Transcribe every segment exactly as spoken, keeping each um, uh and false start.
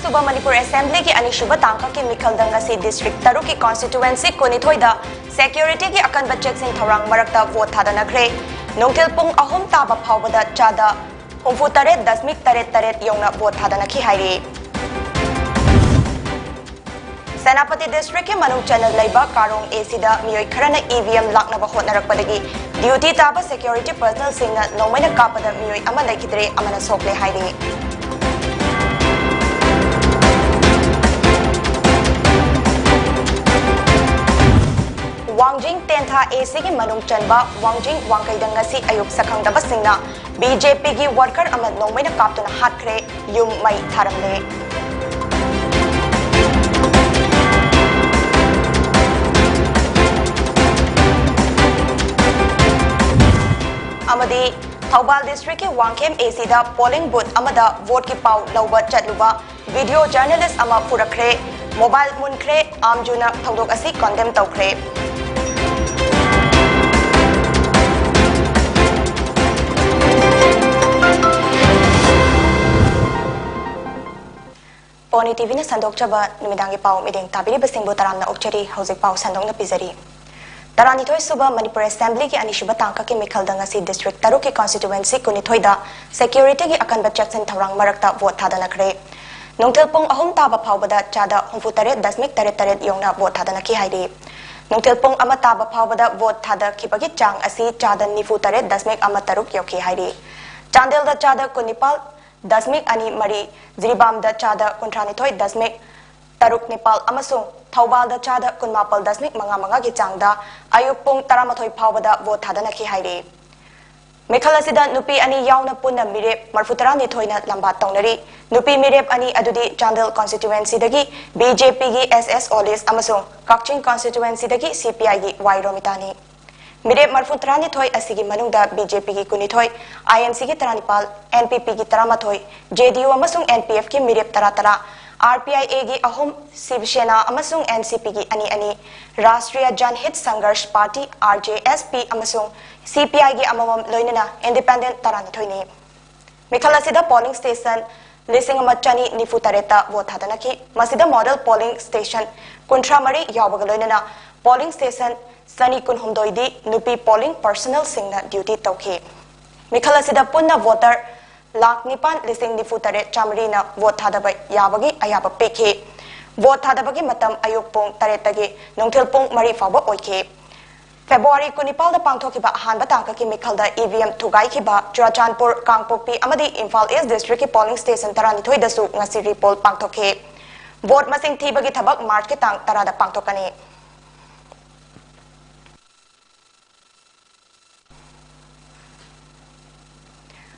ꯁꯨꯕ ꯃꯅꯤꯄꯨꯔ ꯑꯦꯁꯦꯝꯕ꯭ꯂꯤꯒꯤ ꯑꯅꯤꯁꯨꯕ ꯇꯥꯡꯀꯛꯀꯤ ꯃꯤꯈꯜꯗ ꯉꯁꯤ ꯗꯤꯁꯇ꯭ꯔꯤꯛ ꯇꯔꯨꯛꯀꯤ ꯀꯣꯟꯁꯇꯤꯇ꯭ꯌꯨꯑꯦꯟꯁꯤ ꯀꯨꯟꯅꯤꯊꯣꯏꯗ ꯁꯦꯀ꯭ꯌꯨꯔꯤꯇꯤꯒꯤ ꯑꯀꯟꯕ ꯆꯦꯛꯁꯤꯟ ꯊꯧꯔꯥꯡ ꯃꯔꯛꯇ ꯚꯣꯠ ꯊꯥꯗꯅꯈ꯭ꯔꯦ꯫ ꯅꯨꯡꯊꯤꯜ ꯄꯨꯡ ꯑꯍꯨꯝ ꯇꯥꯕ ꯐꯥꯎꯕꯗ ꯆꯥꯗ ꯍꯨꯝꯐꯨ ꯇꯔꯦꯠ ꯗꯁꯃꯤꯛ ꯇꯔꯦꯠ ꯇꯔꯦꯠ ꯌꯧꯅ ꯚꯣꯠ ꯊꯥꯗꯅꯈꯤ ꯍꯥꯏꯔꯤ꯫ ꯁꯦꯅꯥꯄꯇꯤ ꯗꯤꯁꯇ꯭ꯔꯤꯛꯀꯤ ꯃꯅꯨꯡ ꯆꯟꯅ ꯂꯩꯕ ꯀꯥꯔꯣꯡ ꯑꯦꯁꯤꯗ ꯃꯤꯑꯣꯏ ꯈꯔꯅ ꯏ ꯚꯤ ꯑꯦꯝ ꯂꯥꯛꯅꯕ ꯍꯣꯠꯅꯔꯛꯄꯗꯒꯤ ꯗ꯭ꯌꯨꯇꯤ ꯇꯥꯕ ꯁꯦꯀ꯭ꯌꯨꯔꯤꯇꯤ ꯄꯔꯁꯅꯦꯜꯁꯤꯡꯅ ꯅꯣꯡꯃꯩꯅ ꯀꯥꯞꯄꯗ ꯃꯤꯑꯣꯏ ꯑꯃ ꯂꯩꯈꯤꯗ꯭ꯔꯦ, ꯑꯃꯅ ꯁꯣꯛꯂꯦ ꯍꯥꯏꯔꯤ꯫ ꯋꯥꯡꯖꯤꯡ ꯇꯦꯟꯊꯥ ꯑꯦꯁꯤꯒꯤ ꯃꯅꯨꯡ ꯆꯟꯕ ꯋꯥꯡꯖꯤꯡ ꯋꯥꯡꯈꯩꯗ ꯉꯁꯤ ꯑꯌꯨꯛ ꯁꯛꯈꯪꯗꯕꯁꯤꯡꯅ ꯕꯤ ꯖꯦ ꯄꯤꯒꯤ ꯋꯥꯔꯀꯔ ꯑꯃ ꯅꯣꯡꯃꯩꯅ ꯀꯥꯞꯇꯨꯅ ꯍꯥꯠꯈ꯭ꯔꯦ, ꯌꯨꯝ ꯃꯩ ꯊꯥꯔꯝꯂꯦ꯫ ꯑꯃꯗꯤ ꯊꯧꯕꯥꯜ ꯗꯤꯁꯇ꯭ꯔꯤꯛꯀꯤ ꯋꯥꯡꯈꯦꯝ ꯑꯦꯁꯤꯗ ꯄꯣꯂꯤꯡ ꯕꯨꯊ ꯑꯃꯗ ꯚꯣꯠꯀꯤ ꯄꯥꯎ ꯂꯧꯕ ꯆꯠꯂꯨꯕ ꯚꯤꯗꯤꯑꯣ ꯖꯔꯅꯦꯂꯤꯁ ꯑꯃ ꯄꯨꯔꯛꯈ꯭ꯔꯦ, ꯃꯣꯕꯥꯏꯜ ꯃꯨꯟꯈ꯭ꯔꯦ, ꯑꯥꯝꯖꯨꯅ ꯊꯧꯗꯣꯛ ꯑꯁꯤ ꯀꯣꯟꯗꯦꯝ ꯇꯧꯈ꯭ꯔꯦ꯫ ꯄꯣꯅꯤ ꯇꯤꯚꯤꯅ ꯁꯟꯗꯣꯛꯆꯕ ꯅꯨꯃꯤꯗꯥꯡꯒꯤ ꯄꯥꯎ ꯃꯤꯠꯌꯦꯡ ꯇꯥꯕꯤꯔꯤꯕꯁꯤꯡꯕꯨ ꯇꯔꯥꯝꯅ ꯑꯣꯛꯆꯔꯤ꯫ ꯍꯧꯖꯤꯛ ꯄꯥꯎ ꯁꯟꯗꯣꯛꯅ ꯄꯤꯖꯔꯤ꯫ ꯇꯔꯥꯅꯤꯊꯣꯏ ꯁꯨꯕ ꯃꯅꯤꯄꯨꯔ ꯑꯦꯁꯦꯝꯕ꯭ꯂꯤꯒꯤ ꯑꯅꯤꯁꯨꯕ ꯇꯥꯡꯀꯛꯀꯤ ꯃꯤꯈꯜꯗ ꯉꯁꯤ ꯗꯤꯁꯇ꯭ꯔꯤꯛ ꯇꯔꯨꯛꯀꯤ ꯀꯣꯟꯁꯇꯤꯇ꯭ꯌꯨꯑꯦꯟꯁꯤ ꯀꯨꯟꯅꯤꯊꯣꯏꯗ ꯁꯦꯀ꯭ꯌꯨꯔꯤꯇꯤꯒꯤ ꯑꯀꯟꯕ ꯆꯦꯛꯁꯤꯟ ꯊꯧꯔꯥꯡ ꯃꯔꯛꯇ ꯚꯣꯠ ꯊꯥꯗꯅꯈ꯭ꯔꯦ꯫ ꯅꯨꯡꯊꯤꯜ ꯄꯨꯡ ꯑꯍꯨꯝ ꯇꯥꯕ ꯐꯥꯎꯕꯗ ꯆꯥꯗ ꯍꯨꯝꯐꯨ ꯇꯔꯦꯠ ꯗꯁꯃꯤꯛ ꯇꯔꯦꯠ ꯇꯔꯦꯠ ꯌꯧꯅ ꯚꯣꯠ ꯊꯥꯗꯅꯈꯤ ꯍꯥꯏꯔꯤ꯫ ꯅꯨꯡꯊꯤꯜ ꯄꯨꯡ ꯑꯃ ꯇꯥꯕ ꯐꯥꯎꯕꯗ ꯚꯣꯠ ꯊꯥꯗꯈꯤꯕꯒꯤ ꯆꯥꯡ ꯑꯁꯤ ꯆꯥꯗ ꯅꯤꯐꯨ ꯇꯔꯦꯠ ꯗꯁꯃꯤꯛ ꯑꯃ ꯇꯔꯨꯛ ꯌꯧꯈꯤ ꯍꯥꯏꯔꯤ꯫ ꯆꯥꯟꯗꯦꯜꯗ ꯆꯥꯗ ꯀꯨꯟꯅꯤꯄꯥꯜ ꯗꯁꯃꯤꯛ ꯑꯅꯤ ꯃꯔꯤ, ꯖꯤꯔꯤꯕꯥꯝꯗ ꯆꯥꯗ ꯀꯨꯟꯊ꯭ꯔꯥꯅꯤꯊꯣꯏ ꯗꯁꯃꯤꯛ ꯇꯔꯨꯛ ꯅꯤꯄꯥꯜ ꯑꯃꯁꯨꯡ ꯊꯧꯕꯥꯜꯗ ꯆꯥꯗ ꯀꯨꯟꯃꯥꯄꯜ ꯗꯁꯃꯤꯛ ꯃꯉꯥ ꯃꯉꯥꯒꯤ ꯆꯥꯡꯗ ꯑꯌꯨꯛ ꯄꯨꯡ ꯇꯔꯥꯃꯥꯊꯣꯏ ꯐꯥꯎꯕꯗ ꯚꯣꯠ ꯊꯥꯗꯅꯈꯤ ꯍꯥꯏꯔꯤ꯫ ꯃꯤꯈꯜ ꯑꯁꯤꯗ ꯅꯨꯄꯤ ꯑꯅꯤ ꯌꯥꯎꯅ ꯄꯨꯟꯅ ꯃꯤꯔꯦꯞ ꯃꯔꯤꯐꯨꯇꯔꯥꯅꯤꯊꯣꯏꯅ ꯂꯝꯕꯥ ꯇꯧꯅꯔꯤ꯫ ꯅꯨꯄꯤ ꯃꯤꯔꯦꯞ ꯑꯅꯤ ꯑꯗꯨꯗꯤ ꯆꯥꯟꯗꯦꯜ ꯀꯣꯟꯁꯇꯤꯇ꯭ꯌꯨꯑꯦꯟꯁꯤꯗꯒꯤ ꯕꯤ ꯖꯦ ꯄꯤꯒꯤ ꯑꯦꯁ ꯑꯦꯁ ꯑꯣꯂꯤꯁ ꯑꯃꯁꯨꯡ ꯀꯛꯆꯤꯡ ꯀꯣꯟꯁꯇꯤꯇ꯭ꯌꯨꯑꯦꯟꯁꯤꯗꯒꯤ ꯁꯤ ꯄꯤ ꯑꯥꯏꯒꯤ ꯋꯥꯏ ꯔꯣꯃꯤꯇꯥꯅꯤ꯫ ꯃꯤꯔꯦꯞ ꯃꯔꯤꯐꯨꯇꯔꯥꯅꯤꯊꯣꯏ ꯑꯁꯤꯒꯤ ꯃꯅꯨꯡꯗ ꯕꯤ ꯖꯦ ꯄꯤꯒꯤ ꯀꯨꯟꯅꯤꯊꯣꯏ, ꯑꯥꯏ ꯑꯦꯟ ꯁꯤꯒꯤ ꯇꯔꯥꯅꯤꯄꯥꯜ, ꯑꯦꯟ ꯄꯤ ꯄꯤꯒꯤ ꯇꯔꯥꯃꯥꯊꯣꯏ, ꯖꯦ ꯗꯤ ꯌꯨ ꯑꯃꯁꯨꯡ ꯑꯦꯟ ꯄꯤ ꯑꯦꯐꯀꯤ ꯃꯤꯔꯦꯞ ꯇꯔꯥ ꯇꯔꯥ, ꯑꯥꯔ ꯄꯤ ꯑꯥꯏ ꯑꯦꯒꯤ ꯑꯍꯨꯝ, ꯁꯤꯕ ꯁꯦꯅꯥ ꯑꯃꯁꯨꯡ ꯑꯦꯟ ꯁꯤ ꯄꯤꯒꯤ ꯑꯅꯤ ꯑꯅꯤ, Rashtriya Janhit Sangharsh party, R J S P, ꯑꯃꯁꯨꯡ ꯁꯤ ꯄꯤ ꯑꯥꯏꯒꯤ ꯑꯃꯃꯝ, ꯂꯣꯏꯅꯅ ꯏꯟꯗꯤꯄꯦꯟꯗꯦꯟꯠ ꯇꯔꯥꯅꯤꯊꯣꯏꯅꯤ꯫ ꯃꯤꯈꯜ ꯑꯁꯤꯗ ꯄꯣꯂꯤꯡ ꯁ꯭ꯇꯦꯁꯟ ꯂꯤꯁꯤꯡ ꯑꯃ ꯆꯅꯤ ꯅꯤꯐꯨ ꯇꯔꯦꯠꯇ ꯚꯣꯠ ꯊꯥꯗꯅꯈꯤ꯫ ꯃꯁꯤꯗ ꯃꯣꯗꯦꯜ ꯄꯣꯂꯤꯡ ꯁ꯭ꯇꯦꯁꯟ ꯀꯨꯟꯊ꯭ꯔꯥ ꯃꯔꯤ ꯌꯥꯎꯕꯒ ꯂꯣꯏꯅꯅ ꯄꯣꯂꯤꯡ ꯁ꯭ꯇꯦꯁꯟ ꯆꯅꯤ ꯀꯨꯟꯍꯨꯝꯗꯣꯏꯗꯤ ꯅꯨꯄꯤ ꯄꯣꯂꯤꯡ ꯄꯔꯁꯅꯦꯜꯁꯤꯡꯅ ꯗ꯭ꯌꯨꯇꯤ ꯇꯧꯈꯤ꯫ ꯃꯤꯈꯜ ꯑꯁꯤꯗ ꯄꯨꯟꯅ ꯚꯣꯇꯔ ꯂꯥꯈ ꯅꯤꯄꯥꯟ ꯂꯤꯁꯤꯡ ꯅꯤꯐꯨ ꯇꯔꯦꯠ ꯆꯥꯃꯔꯤꯅ ꯚꯣꯠ ꯊꯥꯗꯕ ꯌꯥꯕꯒꯤ ꯑꯌꯥꯕ ꯄꯤꯈꯤ꯫ ꯚꯣꯠ ꯊꯥꯗꯕꯒꯤ ꯃꯇꯝ ꯑꯌꯨꯛ ꯄꯨꯡ ꯇꯔꯦꯠꯇꯒꯤ ꯅꯨꯡꯊꯤꯜ ꯄꯨꯡ ꯃꯔꯤ ꯐꯥꯎꯕ ꯑꯣꯏꯈꯤ꯫ ꯐꯦꯕ꯭ꯔꯨꯋꯥꯔꯤ ꯀꯨꯟꯅꯤꯄꯥꯜꯗ ꯄꯥꯡꯊꯣꯛꯈꯤꯕ ꯑꯍꯥꯟꯕ ꯇꯥꯡꯀꯛꯀꯤ ꯃꯤꯈꯜꯗ ꯏ ꯚꯤ ꯑꯦꯝ ꯊꯨꯒꯥꯏꯈꯤꯕ ꯆꯨꯔꯥꯆꯥꯟꯄꯨꯔ, ꯀꯥꯡꯄꯣꯛꯄꯤ ꯑꯃꯗꯤ ꯏꯝꯐꯥꯜ ꯏꯁ ꯗꯤꯁꯇ꯭ꯔꯤꯛꯀꯤ ꯄꯣꯂꯤꯡ ꯁ꯭ꯇꯦꯁꯟ ꯇꯔꯥꯅꯤꯊꯣꯏꯗꯁꯨ ꯉꯁꯤ ꯔꯤꯄꯣꯜ ꯄꯥꯡꯊꯣꯛꯈꯤ꯫ ꯚꯣꯠ ꯃꯁꯤꯡ ꯊꯤꯕꯒꯤ ꯊꯕꯛ ꯃꯥꯔꯆꯀꯤ ꯇꯥꯡ ꯇꯔꯥꯗ ꯄꯥꯡꯊꯣꯛꯀꯅꯤ꯫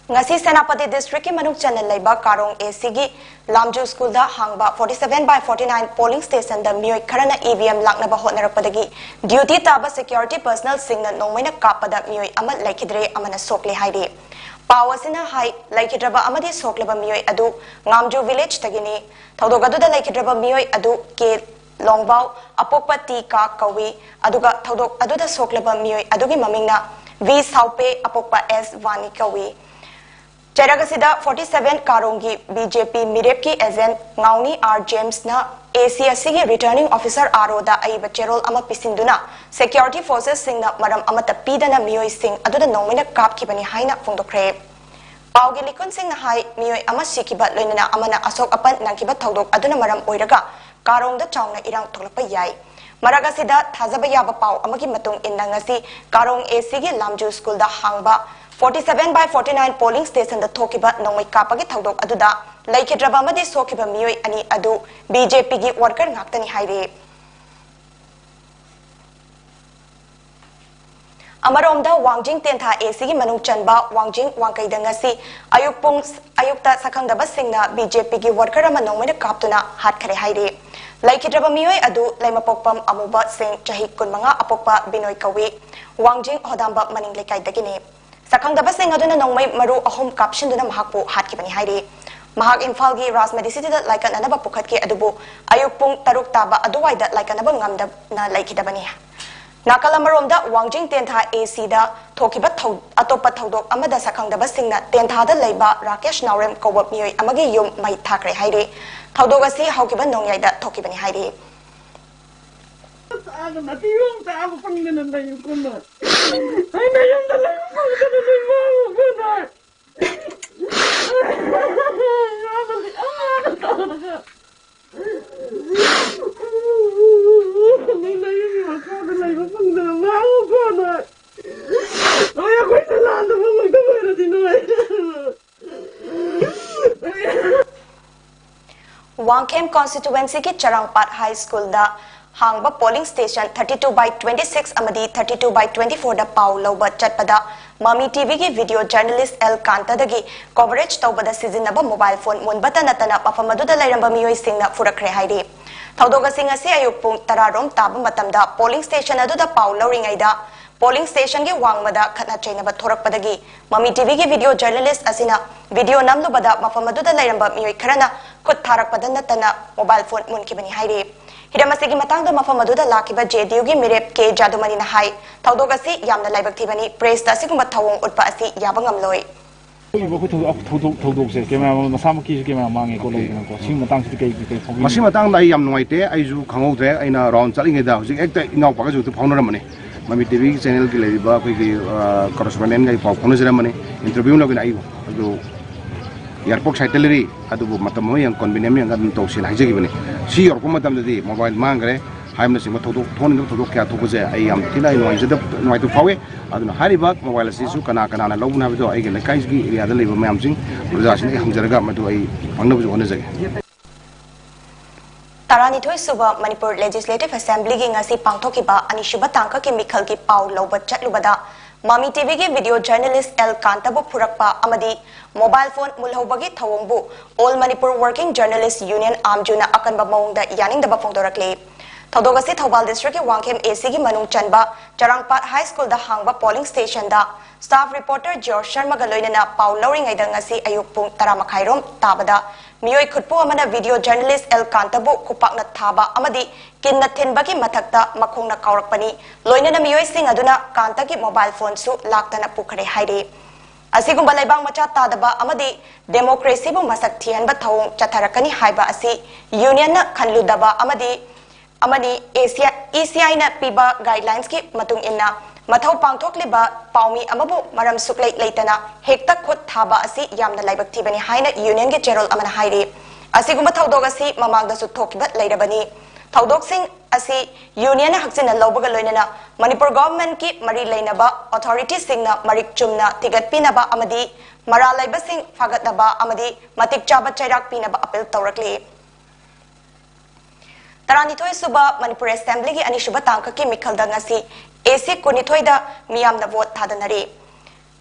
ꯉꯁꯤ ꯁꯦꯅꯥꯄꯇꯤ ꯗꯤꯁꯇ꯭ꯔꯤꯛꯀꯤ ꯃꯅꯨꯡ ꯆꯟꯅ ꯂꯩꯕ ꯀꯥꯔꯣꯡ ꯑꯦ ꯁꯤꯒꯤ ꯂꯥꯝꯖꯨ ꯁ꯭ꯀꯨꯜꯗ ꯍꯥꯡꯕ forty seven by forty nine polling ꯁ꯭ꯇꯦꯁꯟꯗ ꯃꯤꯑꯣꯏ ꯈꯔꯅ ꯏ ꯚꯤ ꯑꯦꯝ ꯂꯥꯛꯅꯕ ꯍꯣꯠꯅꯔꯛꯄꯗꯒꯤ ꯗ꯭ꯌꯨꯇꯤ ꯇꯥꯕ ꯁꯦꯀ꯭ꯌꯨꯔꯤꯇꯤ ꯄꯔꯁꯅꯦꯜꯁꯤꯡꯅ ꯅꯣꯡꯃꯩꯅ ꯀꯥꯞꯄꯗ ꯃꯤꯑꯣꯏ ꯑꯃ ꯂꯩꯈꯤꯗ꯭ꯔꯦ, ꯑꯃꯅ ꯁꯣꯛꯂꯦ ꯍꯥꯏꯔꯤ꯫ ꯄꯥꯎ ꯑꯁꯤꯅ ꯍꯥꯏ, ꯂꯩꯈꯤꯗ꯭ꯔꯕ ꯑꯃꯗꯤ ꯁꯣꯛꯂꯕ ꯃꯤꯑꯣꯏ ꯑꯗꯨ ꯉꯥꯝꯖꯨ ꯚꯤꯂꯦꯖꯇꯒꯤꯅꯤ꯫ ꯊꯧꯗꯣꯛ ꯑꯗꯨꯗ ꯂꯩꯈꯤꯗ꯭ꯔꯕ ꯃꯤꯑꯣꯏ ꯑꯗꯨ ꯀꯦ ꯂꯣꯡꯕꯥꯎ, ꯑꯄꯣꯛꯄ ꯇꯤ ꯀꯥ ꯀꯧꯏ, ꯑꯗꯨꯒ ꯊꯧꯗꯣꯛ ꯑꯗꯨꯗ ꯁꯣꯛꯂꯕ ꯃꯤꯑꯣꯏ ꯑꯗꯨꯒꯤ ꯃꯃꯤꯡꯅ ꯚꯤ ꯁꯥꯎꯄꯦ, ꯑꯄꯣꯛꯄ ꯑꯦꯁ ꯋꯥꯅꯤ ꯀꯧꯏ꯫ ꯆꯩꯔꯛ ꯑꯁꯤꯗ forty seven ꯀꯥꯔꯣꯡꯒꯤ ꯕꯤ ꯖꯦ ꯄꯤ ꯃꯤꯔꯦꯞꯀꯤ ꯑꯦꯖꯦꯟꯠ ꯉꯥꯎꯅꯤ ꯑꯥꯔ ꯖꯦꯝꯁꯅ ꯑꯦ ꯁꯤ ꯑꯁꯤꯒꯤ ꯔꯤꯇꯔꯅꯤꯡ ꯑꯣꯐꯤꯁꯔ ꯑꯥꯔ ꯑꯣꯗ ꯑꯏꯕ ꯆꯦꯔꯣꯜ ꯑꯃ ꯄꯤꯁꯤꯟꯗꯨꯅ ꯁꯦꯀ꯭ꯌꯨꯔꯤꯇꯤ ꯐꯣꯔꯁꯦꯁꯁꯤꯡꯅ ꯃꯔꯝ ꯑꯃꯠꯇ ꯄꯤꯗꯅ ꯃꯤꯑꯣꯏꯁꯤꯡ ꯑꯗꯨꯗ ꯅꯣꯡꯃꯩꯅ ꯀꯥꯞꯈꯤꯕꯅꯤ ꯍꯥꯏꯅ ꯐꯣꯡꯗꯣꯛꯈ꯭ꯔꯦ꯫ ꯄꯥꯎꯒꯤ ꯂꯤꯈꯨꯟꯁꯤꯡꯅ ꯍꯥꯏ, ꯃꯤꯑꯣꯏ ꯑꯃ ꯁꯤꯈꯤꯕ ꯂꯣꯏꯅꯅ ꯑꯃꯅ ꯑꯁꯣꯛ ꯑꯄꯟ ꯅꯪꯈꯤꯕ ꯊꯧꯗꯣꯛ ꯑꯗꯨꯅ ꯃꯔꯝ ꯑꯣꯏꯔꯒ ꯀꯥꯔꯣꯡꯗ ꯆꯥꯎꯅ ꯏꯔꯥꯡ ꯊꯣꯛꯂꯛꯄ ꯌꯥꯏ꯫ ꯃꯔꯛ ꯑꯁꯤꯗ, ꯊꯥꯖꯕ ꯌꯥꯕ ꯄꯥꯎ ꯑꯃꯒꯤ ꯃꯇꯨꯡ ꯏꯟꯅ, ꯉꯁꯤ ꯀꯥꯔꯣꯡ ꯑꯦ ꯁꯤꯒꯤ ꯂꯥꯝꯖꯨ ꯁ꯭ꯀꯨꯜꯗ ꯍꯥꯡꯕ forty seven by forty nine polling ꯁ꯭ꯇꯦꯁꯟꯗ ꯊꯣꯛꯈꯤꯕ ꯅꯣꯡꯃꯩ ꯀꯥꯞꯄꯒꯤ ꯊꯧꯗꯣꯛ ꯑꯗꯨꯗ ꯂꯩꯈꯤꯗ꯭ꯔꯕ ꯑꯃꯗꯤ ꯁꯣꯛꯈꯤꯕ ꯃꯤꯑꯣꯏ ꯑꯅꯤ ꯑꯗꯨ ꯕꯤ ꯖꯦ ꯄꯤꯒꯤ ꯋꯥꯔꯀꯔ ꯉꯥꯛꯇꯅꯤ ꯍꯥꯏꯔꯤ꯫ ꯑꯃꯔꯣꯝꯗ, ꯋꯥꯡꯖꯤꯡ ꯇꯦꯟꯊꯥ ꯑꯦ ꯁꯤꯒꯤ ꯃꯅꯨꯡ ꯆꯟꯕ ꯋꯥꯡꯖꯤꯡ ꯋꯥꯡꯀꯩꯗ ꯉꯁꯤ ꯑꯌꯨꯛ ꯄꯨꯡ, ꯑꯌꯨꯛꯇ ꯁꯛꯈꯪꯗꯕꯁꯤꯡꯅ ꯕꯤ ꯖꯦ ꯄꯤꯒꯤ ꯋꯥꯔꯀꯔ ꯑꯃ ꯅꯣꯡꯃꯩꯅ ꯀꯥꯞꯇꯨꯅ ꯍꯥꯠꯈꯔꯦ ꯍꯥꯏꯔꯤ꯫ ꯂꯩꯈꯤꯗ꯭ꯔꯕ ꯃꯤꯑꯣꯏ ꯑꯗꯨ ꯂꯩꯃꯄꯣꯛꯄꯝ ꯑꯃꯨꯕ ꯁꯤꯡ, ꯆꯍꯤ ꯀꯨꯟꯃꯉꯥ, ꯑꯄꯣꯛꯄ ꯕꯤꯅꯣꯏ ꯀꯧꯏ, ꯋꯥꯡꯖꯤꯡ ꯍꯣꯗꯥꯝꯕ ꯃꯅꯤꯡ ꯂꯩꯀꯥꯏꯗꯒꯤꯅꯤ꯫ ꯁꯛꯈꯪꯗꯕꯁꯤꯡ ꯑꯗꯨꯅ ꯅꯣꯡꯃꯩ ꯃꯔꯨ ꯑꯍꯨꯝ ꯀꯥꯞꯁꯤꯟꯗꯨꯅ ꯃꯍꯥꯛꯄꯨ ꯍꯥꯠꯈꯤꯕꯅꯤ ꯍꯥꯏꯔꯤ꯫ ꯃꯍꯥꯛ ꯏꯝꯐꯥꯜꯒꯤ ꯔꯥꯖ ꯃꯦꯗꯤꯁꯤꯇꯤꯗ ꯂꯥꯏꯀꯠꯅꯅꯕ ꯄꯨꯈꯠꯈꯤ, ꯑꯗꯨꯕꯨ ꯑꯌꯨꯛ ꯄꯨꯡ ꯇꯔꯨꯛ ꯇꯥꯕ ꯑꯗꯨꯋꯥꯏꯗ ꯂꯥꯏꯀꯠꯅꯕ ꯉꯝꯗꯅ ꯂꯩꯈꯤꯗꯕꯅꯤ꯫ ꯅꯥꯀꯜ ꯑꯃꯔꯣꯝꯗ, ꯋꯥꯡꯖꯤꯡ ꯇꯦꯟꯊꯥ ꯑꯦ ꯁꯤꯗ ꯊꯣꯛꯈꯤꯕ ꯊꯧ-, ꯑꯇꯣꯞꯄ ꯊꯧꯗꯣꯛ ꯑꯃꯗ ꯁꯛꯈꯪꯗꯕꯁꯤꯡꯅ ꯇꯦꯟꯊꯥꯗ ꯂꯩꯕ ꯔꯥꯀꯦꯁ ꯅꯥꯎꯔꯦꯝ ꯀꯧꯕ ꯃꯤꯑꯣꯏ ꯑꯃꯒꯤ ꯌꯨꯝ ꯃꯩ ꯊꯥꯈ꯭ꯔꯦ ꯍꯥꯏꯔꯤ꯫ ꯊꯧꯗꯣꯛ ꯑꯁꯤ ꯍꯧꯈꯤꯕ ꯅꯣꯡꯌꯥꯏꯗ ꯊꯣꯛꯈꯤꯕꯅꯤ ꯍꯥꯏꯔꯤ꯫ ꯆꯥꯗꯅ ꯇꯤꯌꯣꯡ ꯆꯥꯕ ꯐꯪꯗꯅ ꯂꯩꯌꯨꯀꯣ ꯅꯣꯏ꯫ ꯑꯩꯅ ꯌꯨꯝꯗ ꯂꯩꯕ ꯐꯪꯗꯅ ꯅꯣꯏ ꯃꯥꯡꯉꯨꯀꯣ ꯅꯣꯏ꯫ ꯆꯥꯕꯗꯤ ꯑꯃꯠꯇ ꯇꯧꯗꯅ ꯅꯣꯏ ꯅꯌꯨꯝꯒꯤ ꯃꯈꯥꯗ ꯂꯩꯕ ꯐꯪꯗꯅ ꯃꯥꯡꯉꯨꯀꯣ ꯅꯣꯏ꯫ ꯅꯣꯏ ꯑꯩꯈꯣꯏꯅ ꯂꯥꯟꯗꯕ ꯉꯝꯗꯕ ꯑꯣꯏꯔꯗꯤ ꯅꯣꯏ꯫ ꯋꯥꯡꯈꯦꯝ constituencyꯒꯤ ꯆꯔꯥꯡꯄꯥꯠ High Schoolꯗ ꯍꯥꯡꯕ polling station thirty two by twenty six ꯑꯃꯗꯤ thirty two by twenty fourꯗ ꯄꯥꯎ ꯂꯧꯕ ꯆꯠꯄꯗ ꯃꯃꯤ ꯇꯤꯚꯤꯒꯤ video journalist ꯑꯦꯜ ꯀꯥꯟꯇꯗꯒꯤ coverage ꯇꯧꯕꯗ ꯁꯤꯖꯤꯟꯅꯕ mobile phone ꯃꯨꯟꯕꯇ ꯅꯠꯇꯅ ꯃꯐꯝ ꯑꯗꯨꯗ ꯂꯩꯔꯝꯕ ꯃꯤꯑꯣꯏꯁꯤꯡꯅ ꯐꯨꯔꯛꯈ꯭ꯔꯦ ꯍꯥꯏꯔꯤ꯫ ꯊꯧꯗꯣꯛ ꯑꯁꯤ ꯉꯁꯤ ꯑꯌꯨꯛ ꯄꯨꯡ ꯇꯔꯥ ꯔꯣꯝ ꯇꯥꯕ ꯃꯇꯝꯗ polling station ꯑꯗꯨꯗ ꯄꯥꯎ ꯂꯧꯔꯤꯉꯩꯗ polling stationꯒꯤ ꯋꯥꯡꯃꯗ ꯈꯠꯅ ꯆꯩꯅꯕ ꯊꯣꯔꯛꯄꯗꯒꯤ ꯃꯃꯤ ꯇꯤꯚꯤꯒꯤ video journalist ꯑꯁꯤꯅ video ꯅꯝꯂꯨꯕꯗ ꯃꯐꯝ ꯑꯗꯨꯗ ꯂꯩꯔꯝꯕ ꯃꯤꯑꯣꯏ ꯈꯔꯅ ꯈꯨꯠ ꯊꯥꯔꯛꯄꯗ ꯅꯠꯇꯅ mobile phone ꯃꯨꯟꯈꯤꯕꯅꯤ ꯍꯥꯏꯔꯤ꯫ ꯍꯤꯔꯝ ꯑꯁꯤꯒꯤ ꯃꯇꯥꯡꯗ ꯃꯐꯝ ꯑꯗꯨꯗ ꯂꯥꯛꯈꯤꯕ ꯖꯦ ꯗꯤ ꯌꯨꯒꯤ ꯃꯤꯔꯦꯞ ꯀꯦ ꯖꯥꯗꯨꯃꯅꯤꯅ ꯍꯥꯏ, ꯊꯧꯗꯣꯛ ꯑꯁꯤ ꯌꯥꯝꯅ ꯂꯥꯏꯕꯛ ꯊꯤꯕꯅꯤ, pressꯇ ꯑꯁꯤꯒꯨꯝꯕ ꯊꯧꯑꯣꯡ ꯎꯠꯄ ꯑꯁꯤ ꯌꯥꯕ ꯉꯝꯂꯣꯏ꯫ ꯊꯣꯛꯏꯕ ꯑꯩꯈꯣꯏ ꯊꯧꯗꯣꯛ-, ꯊꯧꯗꯣꯛ-, ꯊꯧꯗꯣꯛꯁꯦ camera ꯃꯁꯥꯃꯛꯀꯤꯁꯨ camera ꯃꯥꯡꯉꯦ ꯈꯣꯠꯂꯦꯗꯅꯀꯣ, ꯁꯤꯒꯤ ꯃꯇꯥꯡꯁꯤꯗ ꯀꯩ, ꯀꯩ ꯐꯥꯎꯕꯤꯅꯤꯡꯉꯤ? ꯃꯁꯤ ꯃꯇꯥꯡꯗ ꯑꯩ ꯌꯥꯝ ꯅꯨꯡꯉꯥꯏꯇꯦ꯫ ꯑꯩꯁꯨ ꯈꯪꯍꯧꯗ꯭ꯔꯦ꯫ ꯑꯩꯅ round ꯆꯠꯂꯤꯉꯩꯗ ꯍꯧꯖꯤꯛ ꯍꯦꯛꯇ ꯏꯅꯥꯎꯄꯥꯒꯁꯨ ꯍꯦꯛꯇ ꯐꯥꯎꯅꯔꯝꯕꯅꯤ꯫ ꯃꯃꯤ ꯇꯤꯚꯤꯒꯤ channelꯒꯤ ꯂꯩꯔꯤꯕ ꯑꯩꯈꯣꯏꯒꯤ, ꯑ, correspondentꯒ ꯑꯩ ꯄꯥꯎ ꯐꯥꯎꯅꯖꯔꯝꯕꯅꯤ꯫ Interview ꯂꯧꯒꯦꯅ ꯑꯩꯕꯨ꯫ ꯑꯗꯨ airport siteꯇ ꯂꯩꯔꯤ, ꯑꯗꯨꯕꯨ ꯃꯇꯝ ꯑꯃ ꯌꯦꯡ convenient ꯌꯦꯡꯉꯒ ꯑꯗꯨꯝ ꯇꯧꯁꯦꯅ ꯍꯥꯏꯖꯈꯤꯕꯅꯤ꯫ ꯁꯤ ꯌꯧꯔꯛꯄ ꯃꯇꯝꯗꯗꯤ mobile ꯃꯥꯡꯈ꯭ꯔꯦ ꯍꯥꯏꯕꯅꯆꯤꯡꯕ ꯊꯧꯗꯣꯛ, ꯊꯣꯛꯍꯟꯅꯤꯡꯗꯕ ꯊꯧꯗꯣꯛ ꯀꯌꯥ ꯊꯣꯛꯄꯁꯦ ꯑꯩ ꯌꯥꯝ ꯊꯤꯅ ꯑꯩ ꯅꯨꯡꯉꯥꯏꯖꯗꯕ, ꯅꯨꯡꯉꯥꯏꯇꯕ ꯐꯥꯎꯏ꯫ ꯑꯗꯨꯅ ꯍꯥꯏꯔꯤꯕ mobile ꯑꯁꯤꯁꯨ ꯀꯅꯥ ꯀꯅꯥꯅ ꯂꯧꯕꯅꯣ ꯍꯥꯏꯕꯗꯣ ꯑꯩꯒꯤ ꯂꯩꯀꯥꯏꯒꯤ areaꯗ ꯂꯩꯕ ꯃꯌꯥꯝꯁꯤꯡ, ꯄ꯭ꯔꯖꯥꯁꯤꯡꯗ ꯑꯩ ꯍꯪꯖꯔꯒ ꯃꯗꯨ ꯑꯩ ꯐꯪꯅꯕꯁꯨ ꯍꯣꯠꯅꯖꯒꯦ꯫ ꯇꯔꯥꯅꯤꯊꯣꯏ ꯁꯨꯕ ꯃꯅꯤꯄꯨꯔ Legislative Assemblyꯒꯤ ꯉꯁꯤ ꯄꯥꯡꯊꯣꯛꯈꯤꯕ ꯑꯅꯤꯁꯨꯕ ꯇꯥꯡꯀꯛꯀꯤ ꯃꯤꯈꯜꯒꯤ ꯄꯥꯎ ꯂꯧꯕ ꯆꯠꯂꯨꯕꯗ ꯃꯃꯤ ꯇꯤꯚꯤꯒꯤ video journalist ꯑꯦꯜ ꯀꯥꯟꯇꯕꯨ ꯐꯨꯔꯛꯄ ꯑꯃꯗꯤ mobile phone ꯃꯨꯜꯍꯧꯕꯒꯤ ꯊꯧꯑꯣꯡꯕꯨ All Manipur Working Journalist Union, AMJUꯅ ꯑꯀꯟꯕ ꯃꯑꯣꯡꯗ ꯌꯥꯅꯤꯡꯗꯕ ꯐꯣꯡꯗꯣꯔꯛꯂꯤ꯫ ꯊꯧꯗꯣꯛ ꯑꯁꯤ ꯊꯧꯕꯥꯜ districtꯀꯤ ꯋꯥꯡꯈꯦꯝ ꯑꯦ ꯁꯤꯒꯤ ꯃꯅꯨꯡ ꯆꯟꯕ ꯆꯔꯥꯡꯄꯥꯠ High Schoolꯗ ꯍꯥꯡꯕ polling stationꯗ staff reporter ꯖꯤꯑꯣꯔ ꯁꯔꯃꯒ ꯂꯣꯏꯅꯅ ꯄꯥꯎ ꯂꯧꯔꯤꯉꯩꯗ ꯉꯁꯤ ꯑꯌꯨꯛ ꯄꯨꯡ ꯇꯔꯥ ꯃꯈꯥꯏꯔꯣꯝ ꯇꯥꯕꯗ ꯃꯤꯑꯣꯏ ꯈꯨꯠꯄꯨ ꯑꯃꯅ video journalist ꯑꯦꯜ ꯀꯥꯟꯇꯕꯨ ꯈꯨꯄꯥꯛꯅ ꯊꯥꯕ ꯑꯃꯗꯤ ꯀꯤꯟꯅ ꯊꯤꯟꯕꯒꯤ ꯃꯊꯛꯇ ꯃꯈꯣꯡꯅ ꯀꯥꯎꯔꯛꯄꯅꯤ꯫ ꯂꯣꯏꯅꯅ ꯃꯤꯑꯣꯏꯁꯤꯡ ꯑꯗꯨꯅ ꯀꯥꯟꯇꯒꯤ mobile phoneꯁꯨ ꯂꯥꯛꯇꯅ ꯄꯨꯈ꯭ꯔꯦ ꯍꯥꯏꯔꯤ꯫ ꯑꯁꯤꯒꯨꯝꯕ ꯂꯩꯕꯥꯛ ꯃꯆꯥ ꯇꯥꯗꯕ ꯑꯃꯗꯤ democracyꯕꯨ ꯃꯁꯛ ꯊꯤꯍꯟꯕ ꯊꯧꯑꯣꯡ ꯆꯠꯊꯔꯛꯀꯅꯤ ꯍꯥꯏꯕ ꯑꯁꯤ unionꯅ ꯈꯜꯂꯨꯗꯕ ꯑꯃꯗꯤ ꯑꯃꯅꯤ꯫ ꯑꯦꯁꯤꯌꯥ, ECIꯅ ꯄꯤꯕ guidelinesꯀꯤ ꯃꯇꯨꯡ ꯏꯟꯅ ꯃꯊꯧ ꯄꯥꯡꯊꯣꯛꯂꯤꯕ ꯄꯥꯎꯃꯤ ꯑꯃꯕꯨ ꯃꯔꯝ ꯁꯨꯛꯂꯩ ꯂꯩꯇꯅ ꯍꯦꯛꯇ ꯈꯨꯠ ꯊꯥꯕ ꯑꯁꯤ ꯌꯥꯝꯅ ꯂꯥꯏꯕꯛ ꯊꯤꯕꯅꯤ ꯍꯥꯏꯅ unionꯒꯤ ꯆꯦꯔꯣꯜ ꯑꯃꯅ ꯍꯥꯏꯔꯤ꯫ ꯑꯁꯤꯒꯨꯝꯕ ꯊꯧꯗꯣꯛ ꯑꯁꯤ ꯃꯃꯥꯡꯗꯁꯨ ꯊꯣꯛꯈꯤꯕ ꯂꯩꯔꯕꯅꯤ꯫ ꯊꯧꯗꯣꯛꯁꯤꯡ ꯑꯁꯤ unionꯅ ꯍꯛꯆꯤꯟꯅ ꯂꯧꯕꯒ ꯂꯣꯏꯅꯅ ꯃꯅꯤꯄꯨꯔ governmentꯀꯤ ꯃꯔꯤ ꯂꯩꯅꯕ authoritiesꯁꯤꯡꯅ ꯃꯔꯤꯛ ꯆꯨꯝꯅ ꯊꯤꯒꯠꯄꯤꯅꯕ ꯑꯃꯗꯤ ꯃꯔꯥꯜ ꯂꯩꯕꯁꯤꯡ ꯐꯥꯒꯠꯅꯕ ꯑꯃꯗꯤ ꯃꯇꯤꯛ ꯆꯥꯕ ꯆꯩꯔꯥꯛ ꯄꯤꯅꯕ appeal ꯇꯧꯔꯛꯂꯤ꯫ ꯇꯔꯥꯅꯤꯊꯣꯏ ꯁꯨꯕ ꯃꯅꯤꯄꯨꯔ Assemblyꯒꯤ ꯑꯅꯤꯁꯨꯕ ꯇꯥꯡꯀꯛꯀꯤ ꯃꯤꯈꯜꯗ ꯉꯁꯤ AC ꯀꯨꯟꯅꯤꯊꯣꯏꯗ ꯃꯤꯌꯥꯝꯅ vote ꯊꯥꯗꯅꯔꯤ꯫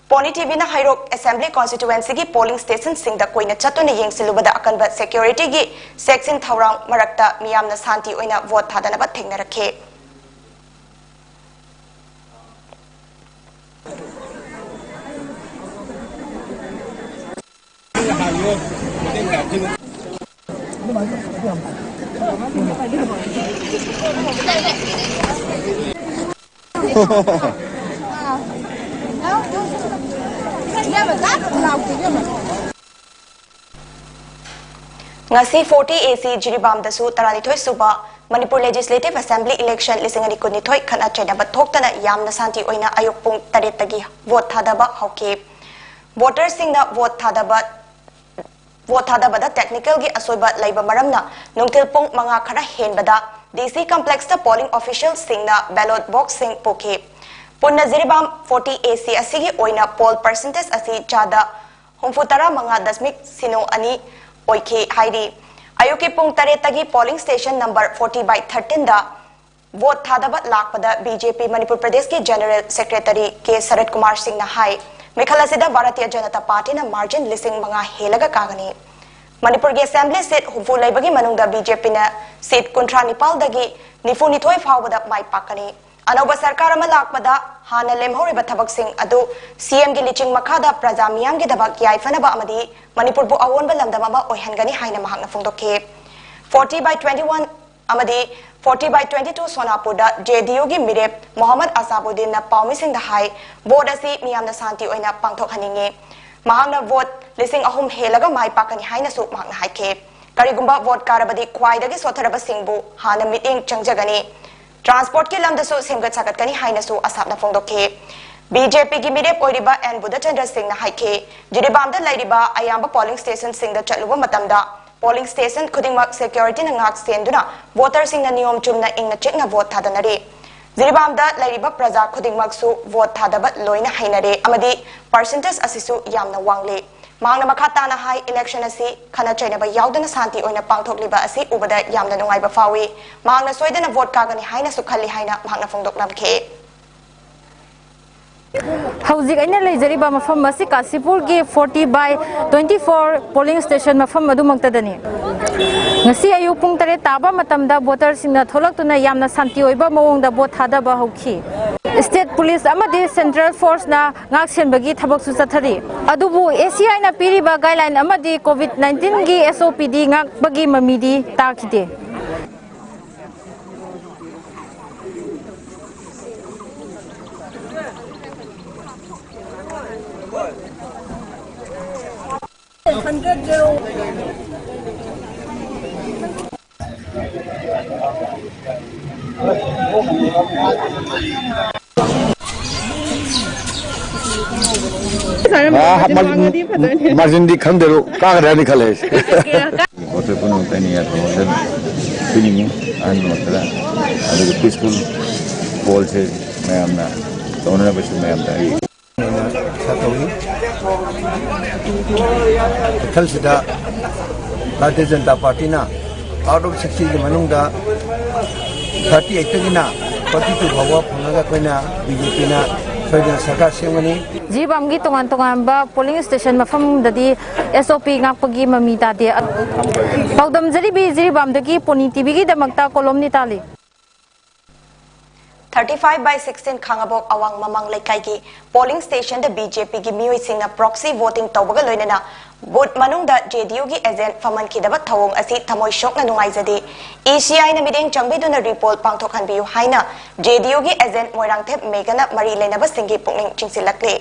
Pony TVꯅ ꯍꯩꯔꯣꯛ Assembly constituencyꯒꯤ polling stationꯁꯤꯡꯗ ꯀꯣꯏꯅ ꯆꯠꯇꯨꯅ ꯌꯦꯡꯁꯤꯜꯂꯨꯕꯗ ꯑꯀꯟꯕ securityꯒꯤ ꯆꯦꯛꯁꯤꯟ ꯊꯧꯔꯥꯡ ꯃꯔꯛꯇ ꯃꯤꯌꯥꯝꯅ ꯁꯥꯟꯇꯤ ꯑꯣꯏꯅ vote ꯊꯥꯗꯅꯕ ꯊꯦꯡꯅꯔꯛꯈꯤ꯫ ꯉꯁꯤ forty AC ꯖꯤꯔꯤꯕꯥꯝꯗꯁꯨ ꯇꯔꯥꯅꯤꯊꯣꯏ ꯁꯨꯕ ꯃꯅꯤꯄꯨꯔ Legislative Assembly election ꯂꯤꯁꯤꯡ ꯑꯅꯤ ꯀꯨꯟꯅꯤꯊꯣꯏ ꯈꯠꯅ ꯆꯩꯅꯕ ꯊꯣꯛꯇꯅ ꯌꯥꯝꯅ ꯁꯥꯟꯇꯤ ꯑꯣꯏꯅ ꯑꯌꯨꯛ ꯄꯨꯡ ꯇꯔꯦꯠꯇꯒꯤ vote ꯊꯥꯗꯕ ꯍꯧꯈꯤ꯫ Voterꯁꯤꯡꯅ vote ꯊꯥꯗꯕ, vote ꯊꯥꯗꯕꯗ technicalꯒꯤ ꯑꯁꯣꯏꯕ ꯂꯩꯕ ꯃꯔꯝꯅ ꯅꯨꯡꯊꯤꯜ ꯄꯨꯡ ꯃꯉꯥ ꯈꯔ ꯍꯦꯟꯕꯗ DC complexꯇ polling officialꯁꯤꯡꯅ ballot boxꯁꯤꯡ ꯄꯨꯈꯤ꯫ ꯄꯨꯟꯅ ꯖꯤꯔꯤꯕꯥꯝ forty AC ꯑꯁꯤꯒꯤ ꯑꯣꯏꯅ poll percentage ꯑꯁꯤ ꯆꯥꯗ ꯍꯨꯝꯐꯨ ꯇꯔꯥ ꯃꯉꯥ ꯗꯁꯃꯤꯛ ꯁꯤꯅꯣ ꯑꯅꯤ ꯑꯣꯏꯈꯤ ꯍꯥꯏꯔꯤ꯫ ꯑꯌꯨꯛꯀꯤ ꯄꯨꯡ ꯇꯔꯦꯠꯇꯒꯤ polling station number forty by thirteenꯗ vote ꯊꯥꯗꯕ ꯂꯥꯛꯄꯗ BJP ꯃꯅꯤꯄꯨꯔ ꯄ꯭ꯔꯗꯦꯁꯀꯤ General Secretary ꯀꯦ ꯁꯔꯠ ꯀꯨꯃꯥꯔ ꯁꯤꯡꯅ ꯍꯥꯏ, ꯃꯤꯈꯜ ꯑꯁꯤꯗ ꯚꯥꯔꯇꯤꯌ ꯖꯅꯇꯥ ꯄꯥꯔꯇꯤꯅ margin ꯂꯤꯁꯤꯡ ꯃꯉꯥ ꯍꯦꯜꯂꯒ ꯀꯥꯒꯅꯤ꯫ ꯃꯅꯤꯄꯨꯔꯒꯤ Assembly seat ꯍꯨꯝꯐꯨ ꯂꯩꯕꯒꯤ ꯃꯅꯨꯡꯗ BJPꯅ seat ꯀꯨꯟꯊ꯭ꯔꯥ ꯅꯤꯄꯥꯜꯗꯒꯤ ꯅꯤꯐꯨ ꯅꯤꯊꯣꯏ ꯐꯥꯎꯕꯗ ꯃꯥꯏ ꯄꯥꯛꯀꯅꯤ꯫ ꯑꯅꯧꯕ ꯁꯔꯀꯥꯔ ꯑꯃ ꯂꯥꯛꯄꯗ ꯍꯥꯟꯅ ꯂꯦꯝꯍꯧꯔꯤꯕ ꯊꯕꯛꯁꯤꯡ ꯑꯗꯨ ꯁꯤꯑꯦꯝꯒꯤ ꯂꯤꯆꯤꯡ ꯃꯈꯥꯗ ꯄ꯭ꯔꯖꯥ ꯃꯤꯌꯥꯝꯒꯤꯗꯃꯛ ꯌꯥꯏꯐꯅꯕ ꯑꯃꯗꯤ ꯃꯅꯤꯄꯨꯔꯕꯨ ꯑꯑꯣꯟꯕ ꯂꯝꯗꯝ ꯑꯃ ꯑꯣꯏꯍꯟꯒꯅꯤ ꯍꯥꯏꯅ ꯃꯍꯥꯛꯅ ꯐꯣꯡꯗꯣꯛꯈꯤ꯫ Forty by twenty one ꯑꯃꯗꯤ forty by twenty two ꯁꯣꯅꯥꯄꯨꯔꯗ ꯖꯦꯗꯤꯌꯨꯒꯤ ꯃꯤꯔꯦꯞ ꯃꯣꯍꯝꯃꯗ ꯑꯁꯥꯕꯨꯗꯤꯟꯅ ꯄꯥꯎꯃꯤꯁꯤꯡꯗ ꯍꯥꯏ, ꯚꯣꯠ ꯑꯁꯤ ꯃꯤꯌꯥꯝꯅ ꯁꯥꯟꯇꯤ ꯑꯣꯏꯅ ꯄꯥꯡꯊꯣꯛꯍꯟꯅꯤꯡꯉꯤ꯫ ꯃꯍꯥꯛꯅ ꯚꯣꯠ ꯂꯤꯁꯤꯡ ꯑꯍꯨꯝ ꯍꯦꯜꯂꯒ ꯃꯥꯏ ꯄꯥꯛꯀꯅꯤ ꯍꯥꯏꯅꯁꯨ ꯃꯍꯥꯛꯅ ꯍꯥꯏꯈꯤ꯫ ꯀꯔꯤꯒꯨꯝꯕ ꯚꯣꯠ ꯀꯥꯔꯕꯗꯤ ꯈ꯭ꯋꯥꯏꯗꯒꯤ ꯁꯣꯠꯊꯔꯕꯁꯤꯡꯕꯨ ꯍꯥꯟꯅ ꯃꯤꯠꯌꯦꯡ ꯆꯪꯖꯒꯅꯤ꯫ ꯇ꯭ꯔꯥꯟꯁꯄꯣꯔꯠꯀꯤ ꯂꯝꯗꯁꯨ ꯁꯦꯝꯒꯠ ꯁꯥꯒꯠꯀꯅꯤ ꯍꯥꯏꯅꯁꯨ ꯑꯁꯥꯞꯅ ꯐꯣꯡꯗꯣꯛꯈꯤ꯫ ꯕꯤꯖꯦꯄꯤꯒꯤ ꯃꯤꯔꯦꯞ ꯑꯣꯏꯔꯤꯕ ꯑꯦꯟ ꯕꯨꯙꯆꯟꯗ꯭ꯔ ꯁꯤꯡꯅ ꯍꯥꯏꯈꯤ, ꯖꯤꯔꯤꯕꯥꯝꯗ ꯂꯩꯔꯤꯕ ꯑꯌꯥꯝꯕ ꯄꯣꯂꯤꯡ ꯁ꯭ꯇꯦꯁꯟꯁꯤꯡꯗ ꯆꯠꯂꯨꯕ ꯃꯇꯝꯗ ꯄꯣꯂꯤꯡ ꯁ꯭ꯇꯦꯁꯟ ꯈꯨꯗꯤꯡꯃꯛ ꯁꯦꯀ꯭ꯌꯨꯔꯤꯇꯤꯅ ꯉꯥꯛ ꯁꯦꯟꯗꯨꯅ ꯚꯣꯇꯔꯁꯤꯡꯅ ꯅꯤꯌꯣꯝ ꯆꯨꯝꯅ ꯏꯪꯅ ꯆꯤꯛꯅ ꯚꯣꯠ ꯊꯥꯗꯅꯔꯤ꯫ ꯖꯤꯔꯤꯕꯥꯝꯗ ꯂꯩꯔꯤꯕ ꯄ꯭ꯔꯖꯥ ꯈꯨꯗꯤꯡꯃꯛꯁꯨ ꯚꯣꯠ ꯊꯥꯗꯕ ꯂꯣꯏꯅ ꯍꯩꯅꯔꯦ ꯑꯃꯗꯤ ꯄꯥꯔꯁꯦꯟꯇꯦꯖ ꯑꯁꯤꯁꯨ ꯌꯥꯝꯅ ꯋꯥꯡꯂꯤ꯫ ꯃꯍꯥꯛꯅ ꯃꯈꯥ ꯇꯥꯅ ꯍꯥꯏ, ꯏꯂꯦꯛꯁꯟ ꯑꯁꯤ ꯈꯠꯅ ꯆꯩꯅꯕ ꯌꯥꯎꯗꯅ ꯁꯥꯟꯇꯤ ꯑꯣꯏꯅ ꯄꯥꯡꯊꯣꯛꯂꯤꯕ ꯑꯁꯤ ꯎꯕꯗ ꯌꯥꯝꯅ ꯅꯨꯡꯉꯥꯏꯕ ꯐꯥꯎꯏ꯫ ꯃꯍꯥꯛꯅ ꯁꯣꯏꯗꯅ ꯚꯣꯠ ꯀꯥꯒꯅꯤ ꯍꯥꯏꯅꯁꯨ ꯈꯜꯂꯤ ꯍꯥꯏꯅ ꯃꯍꯥꯛꯅ ꯐꯣꯡꯗꯣꯛꯂꯝꯈꯤ꯫ ꯍꯧꯖꯤꯛ ꯑꯩꯅ ꯂꯩꯖꯔꯤꯕ ꯃꯐꯝ ꯑꯁꯤ ꯀꯥꯁꯤꯄꯨꯔꯒꯤ forty by twenty four polling station ꯃꯐꯝ ꯑꯗꯨꯃꯛꯇꯗꯅꯤ꯫ ꯉꯁꯤ ꯑꯌꯨꯛ ꯄꯨꯡ ꯇꯔꯦꯠ ꯇꯥꯕ ꯃꯇꯝꯗ ꯚꯣꯇꯔꯁꯤꯡꯅ ꯊꯣꯛꯂꯛꯇꯨꯅ ꯌꯥꯝꯅ ꯁꯥꯟꯇꯤ ꯑꯣꯏꯕ ꯃꯑꯣꯡꯗ ꯚꯣꯠ ꯊꯥꯗꯕ ꯍꯧꯈꯤ꯫ ꯁ꯭ꯇꯦꯠ ꯄꯨꯂꯤꯁ ꯑꯃꯗꯤ ꯁꯦꯟꯇ꯭ꯔꯦꯜ ꯐꯣꯔꯁꯅ ꯉꯥꯛ ꯁꯦꯟꯕꯒꯤ ꯊꯕꯛꯁꯨ ꯆꯠꯊꯔꯤ꯫ ꯑꯗꯨꯕꯨ ACIꯅ ꯄꯤꯔꯤꯕ guideline ꯑꯃꯗꯤ COVID nineteen ꯒꯤ SOPꯗꯤ ꯉꯥꯛꯄꯒꯤ ꯃꯃꯤꯗꯤ ꯇꯥꯈꯤꯗꯦ꯫ ꯑꯥ, ꯃꯥꯔꯖꯤꯟ ꯃꯥꯡꯉꯗꯤ ꯐꯗꯣꯏꯅꯦ꯫ ꯃꯥꯔꯖꯤꯟꯗꯤ ꯈꯪꯗꯦ ꯑꯗꯣ, ꯀꯥꯒꯗ꯭ꯔꯥ ꯍꯥꯏꯅ ꯈꯜꯂꯦ ꯑꯩꯁꯦ꯫ ꯀꯌꯥ ꯀꯥ- ꯚꯣꯇꯔ ꯄꯨꯝꯅꯃꯛꯇ ꯑꯩꯅ ꯌꯥꯏꯐꯕ ꯋꯥꯐꯝ ꯄꯤꯅꯤꯡꯉꯤ, ꯑꯍꯟ ꯃꯛꯇꯗ꯫ ꯑꯗꯨꯒ peaceful pollꯁꯦ ꯃꯌꯥꯝꯅ ꯇꯧꯅꯅꯕꯁꯨ ꯃꯌꯥꯝꯗ ꯑꯩ ꯄꯩꯁꯥ ꯇꯧꯏ꯫ ꯃꯊꯪꯁꯤꯗ ꯚꯥꯔꯇꯤꯌ ꯖꯅꯇꯥ ꯄꯥꯔꯇꯤꯅ out of sixtyꯒꯤ ꯃꯅꯨꯡꯗ thirty eightꯇꯒꯤꯅ forty two ꯐꯥꯎꯕ ꯐꯪꯉꯒ ꯑꯩꯈꯣꯏꯅ, BJPꯅ ꯁꯣꯏꯗꯅ ꯁꯔꯀꯥꯔ ꯁꯦꯝꯒꯅꯤ꯫ ꯖꯤꯔꯤꯕꯥꯝꯒꯤ ꯇꯣꯉꯥꯟ ꯇꯣꯉꯥꯟꯕ polling station ꯃꯐꯝꯗꯗꯤ SOP ꯉꯥꯛꯄꯒꯤ ꯃꯃꯤ ꯇꯥꯗꯦ꯫ ꯄꯥꯎꯗꯝꯖꯔꯤꯕꯤ ꯖꯤꯔꯤꯕꯥꯝꯗꯒꯤ ꯄꯣꯅꯤ TVꯒꯤꯗꯃꯛꯇ ꯀꯣꯂꯣꯝ ꯅꯤꯇꯥꯂꯤ꯫ Thirty five by sixteen ꯈꯥꯡꯉꯕꯣꯛ ꯑꯋꯥꯡ ꯃꯃꯥꯡ ꯂꯩꯀꯥꯏꯒꯤ ꯄꯣꯂꯤꯡ ꯁ꯭ꯇꯦꯁꯟꯗ ꯕꯤ ꯖꯦ ꯄꯤꯒꯤ ꯃꯤꯑꯣꯏꯁꯤꯡꯅ ꯄ꯭ꯔꯣꯛꯁꯤ ꯚꯣꯇꯤꯡ ꯇꯧꯕꯒ ꯂꯣꯏꯅꯅ ꯕꯨꯊ ꯃꯅꯨꯡꯗ ꯖꯦ ꯗꯤ ꯌꯨꯒꯤ ꯑꯦꯖꯦꯟꯠ ꯐꯝꯍꯟꯈꯤꯗꯕ ꯊꯧꯑꯣꯡ ꯑꯁꯤ ꯊꯃꯣꯏ ꯁꯣꯛꯅ ꯅꯨꯡꯉꯥꯏꯖꯗꯦ꯫ ꯏ ꯁꯤ ꯑꯥꯏꯅ ꯃꯤꯠꯌꯦꯡ ꯆꯪꯕꯤꯗꯨꯅ ꯔꯤꯄꯣꯔꯠ ꯄꯥꯡꯊꯣꯛꯍꯟꯕꯤꯌꯨ ꯍꯥꯏꯅ ꯖꯦ ꯗꯤ ꯌꯨꯒꯤ ꯑꯦꯖꯦꯟꯠ ꯃꯣꯏꯔꯥꯡꯊꯦꯝ ꯃꯦꯘꯅ ꯃꯔꯤ ꯂꯩꯅꯕꯁꯤꯡꯒꯤ ꯄꯨꯛꯅꯤꯡ ꯆꯤꯡꯁꯤꯜꯂꯛꯂꯤ꯫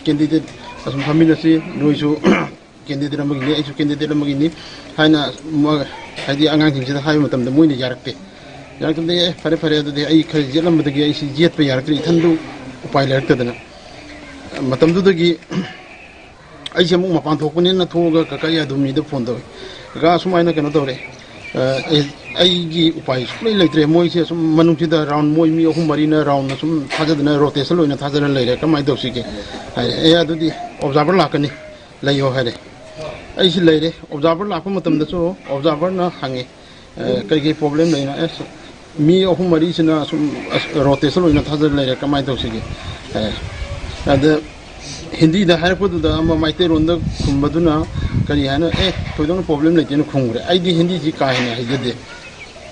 ꯀꯦꯟꯗꯤꯗꯦꯠ ꯑꯁꯨꯝ ꯐꯝꯃꯤꯟꯅꯁꯤ, ꯅꯣꯏꯁꯨ ꯀꯦꯟꯗꯤꯗꯦꯠ ꯑꯃꯒꯤꯅꯤ, ꯑꯩꯁꯨ ꯀꯦꯟꯗꯤꯗꯦꯠ ꯑꯃꯒꯤꯅꯤ ꯍꯥꯏꯅ ꯃ-, ꯍꯥꯏꯗꯤ ꯑꯉꯥꯡꯁꯤꯡꯁꯤꯗ ꯍꯥꯏꯕ ꯃꯇꯝꯗ ꯃꯣꯏꯅ ꯌꯥꯔꯛꯇꯦ꯫ ꯌꯥꯔꯛꯇꯕꯗꯒꯤ, "ꯑꯦ, ꯐꯔꯦ, ꯐꯔꯦ, ꯑꯗꯨꯗꯤ ꯑꯩ ꯈꯔ ꯌꯦꯠꯂꯝꯕꯗꯒꯤ ꯑꯩꯁꯤ ꯌꯦꯠꯄ ꯌꯥꯔꯛꯇ꯭ꯔꯦ, ꯏꯊꯟꯗꯨ ꯎꯄꯥꯏ ꯂꯩꯔꯛꯇꯗꯅ"꯫ ꯃꯇꯝꯗꯨꯗꯒꯤ ꯑꯩꯁꯦ ꯑꯃꯨꯛ ꯃꯄꯥꯟ ꯊꯣꯛꯄꯅꯤꯅ ꯊꯣꯛꯑꯒ ꯀꯀꯥ ꯌꯥꯗꯨꯃꯤꯗ ꯐꯣꯟ ꯇꯧꯋꯤ, "ꯀꯀꯥ, ꯑꯁꯨꯃꯥꯏꯅ ꯀꯩꯅꯣ ꯇꯧꯔꯦ, ꯑ, ꯑꯩ-, ꯑꯩꯒꯤ ꯎꯄꯥꯏ ꯁꯨꯡꯂꯩ ꯂꯩꯇ꯭ꯔꯦ, ꯃꯣꯏꯁꯦ ꯑꯁꯨꯝ ꯃꯅꯨꯡꯁꯤꯗ ꯔꯥꯎꯟ ꯃꯣꯏ ꯃꯤ ꯑꯍꯨꯝ ꯃꯔꯤꯅ ꯔꯥꯎꯟ ꯑꯁꯨꯝ ꯊꯥꯖꯗꯅ ꯔꯣꯇꯦꯁꯟ ꯑꯣꯏꯅ ꯊꯥꯖꯔ ꯂꯩꯔꯦ, ꯀꯃꯥꯏꯅ ꯇꯧꯁꯤꯒꯦ?" ꯍꯥꯏꯔꯦ꯫ "ꯑꯦ, ꯑꯗꯨꯗꯤ ꯑꯣꯕꯖꯥꯔꯚꯔ ꯂꯥꯛꯀꯅꯤ, ꯂꯩꯌꯣ" ꯍꯥꯏꯔꯦ꯫ ꯑꯩꯁꯤ ꯂꯩꯔꯦ꯫ ꯑꯣꯕꯖꯥꯔꯚꯔ ꯂꯥꯛꯄ ꯃꯇꯝꯗꯁꯨ ꯑꯣꯕꯖꯥꯔꯚꯔꯅ ꯍꯪꯉꯦ, "ꯑ, ꯀꯩꯀꯩ ꯄ꯭ꯔꯣꯕ꯭ꯂꯦꯝ ꯂꯩꯅꯣ?" "ꯑꯦ, ꯃꯤ ꯑꯍꯨꯝ ꯃꯔꯤꯁꯤꯅ ꯁꯨꯝ, ꯑꯁ, ꯔꯣꯇꯦꯁꯟ ꯑꯣꯏꯅ ꯊꯥꯖꯔ ꯂꯩꯔꯦ, ꯀꯃꯥꯏꯅ ꯇꯧꯁꯤꯒꯦ?" ꯍꯥꯏ꯫ ꯑꯗ ꯍꯤꯟꯗꯤꯗ ꯍꯥꯏꯔꯛꯄꯗꯨꯗ ꯑꯃ ꯃꯩꯇꯩꯔꯣꯟꯗ ꯈꯨꯝꯕꯗꯨꯅ ꯀꯔꯤ ꯍꯥꯏꯅ, "ꯑꯦ, ꯊꯣꯏꯗꯣꯛꯅ ꯄ꯭ꯔꯣꯕ꯭ꯂꯦꯝ ꯂꯩꯇꯦꯅ" ꯈꯨꯝꯈ꯭ꯔꯦ꯫ ꯑꯩꯗꯤ ꯍꯤꯟꯗꯤꯁꯤ ꯀꯥ ꯍꯦꯟꯅ ꯍꯩꯖꯗꯦ,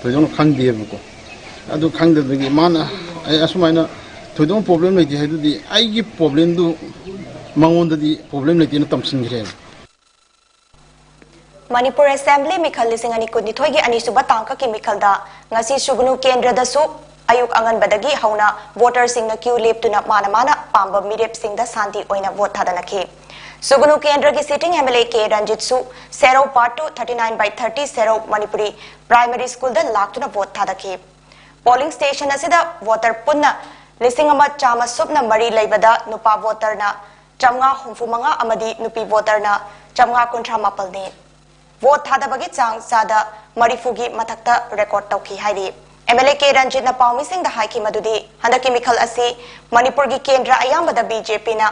ꯊꯣꯏꯗꯣꯛꯅ ꯈꯪꯗꯦꯕꯀꯣ꯫ ꯑꯗꯨ ꯈꯪꯗꯕꯗꯒꯤ ꯃꯥꯅ, "ꯑꯦ, ꯑꯁꯨꯃꯥꯏꯅ ꯊꯣꯏꯗꯣꯛꯅ ꯄ꯭ꯔꯣꯕ꯭ꯂꯦꯝ ꯂꯩꯇꯦ" ꯍꯥꯏꯗꯨꯗꯤ ꯑꯩꯒꯤ ꯄ꯭ꯔꯣꯕ꯭ꯂꯦꯝꯗꯨ ꯃꯉꯣꯟꯗꯗꯤ ꯄ꯭ꯔꯣꯕ꯭ꯂꯦꯝ ꯂꯩꯇꯦꯅ ꯇꯝꯁꯤꯟꯈ꯭ꯔꯦꯕ꯫ ꯃꯅꯤꯄꯨꯔ ꯑꯦꯁꯦꯝꯕ꯭ꯂꯤ ꯃꯤꯈꯜ ꯂꯤꯁꯤꯡ ꯑꯅꯤ ꯀꯨꯟꯅꯤꯊꯣꯏꯒꯤ ꯑꯅꯤꯁꯨꯕ ꯇꯥꯡꯀꯛꯀꯤ ꯃꯤꯈꯜꯗ ꯉꯁꯤ ꯁꯨꯒꯅꯨ ꯀꯦꯟꯗ꯭ꯔꯗꯁꯨ ꯑꯌꯨꯛ ꯑꯉꯟꯕꯗꯒꯤ ꯍꯧꯅ ꯚꯣꯇꯔꯁꯤꯡꯅ ꯀ꯭ꯌꯨ ꯂꯦꯞꯇꯨꯅ ꯃꯥꯅ ꯃꯥꯅ ꯄꯥꯝꯕ ꯃꯤꯔꯦꯞꯁꯤꯡꯗ ꯁꯥꯟꯇꯤ ꯑꯣꯏꯅ ꯚꯣꯠ ꯊꯥꯗꯅꯈꯤ꯫ ꯁꯨꯒꯅꯨ ꯀꯦꯟꯗ꯭ꯔꯒꯤ sitting M L A K ꯔꯟꯖꯤꯠꯁꯨ ꯁꯦꯔꯧ part two thirty nine by thirty ꯁꯦꯔꯧ ꯃꯅꯤꯄꯨꯔꯤ ꯄ꯭ꯔꯥꯏꯃꯔꯤ ꯁ꯭ꯀꯨꯜꯗ ꯂꯥꯛꯇꯨꯅ ꯚꯣꯠ ꯊꯥꯗꯈꯤ꯫ ꯄꯣꯂꯤꯡ ꯁ꯭ꯇꯦꯁꯟ ꯑꯁꯤꯗ ꯚꯣꯇꯔ ꯄꯨꯟꯅ ꯂꯤꯁꯤꯡ ꯑꯃ ꯆꯥꯝꯃ ꯁꯨꯞꯅ ꯃꯔꯤ ꯂꯩꯕꯗ ꯅꯨꯄꯥ ꯚꯣꯇꯔꯅ ꯆꯥꯝꯃꯉꯥ ꯍꯨꯝꯐꯨ ꯃꯉꯥ ꯑꯃꯗꯤ ꯅꯨꯄꯤ ꯚꯣꯇꯔꯅ ꯆꯥꯝꯃꯉꯥ ꯀꯨꯟꯊ꯭ꯔꯥ ꯃꯥꯄꯜꯅꯤ꯫ ꯚꯣꯠ ꯊꯥꯗꯕꯒꯤ ꯆꯥꯡ ꯆꯥꯗ ꯃꯔꯤꯐꯨꯒꯤ ꯃꯊꯛꯇ ꯔꯦꯀꯣꯔꯗ ꯇꯧꯈꯤ ꯍꯥꯏꯔꯤ꯫ ꯑꯦꯝ ꯑꯦꯜ ꯑꯦ ꯀꯦ ꯔꯟꯖꯤꯠꯅ ꯄꯥꯎꯃꯤꯁꯤꯡꯗ ꯍꯥꯏꯈꯤ ꯃꯗꯨꯗꯤ ꯍꯟꯗꯛꯀꯤ ꯃꯤꯈꯜ ꯑꯁꯤ ꯃꯅꯤꯄꯨꯔꯒꯤ ꯀꯦꯟꯗ꯭ꯔ ꯑꯌꯥꯝꯕꯗ ꯕꯤ ꯖꯦ ꯄꯤꯅ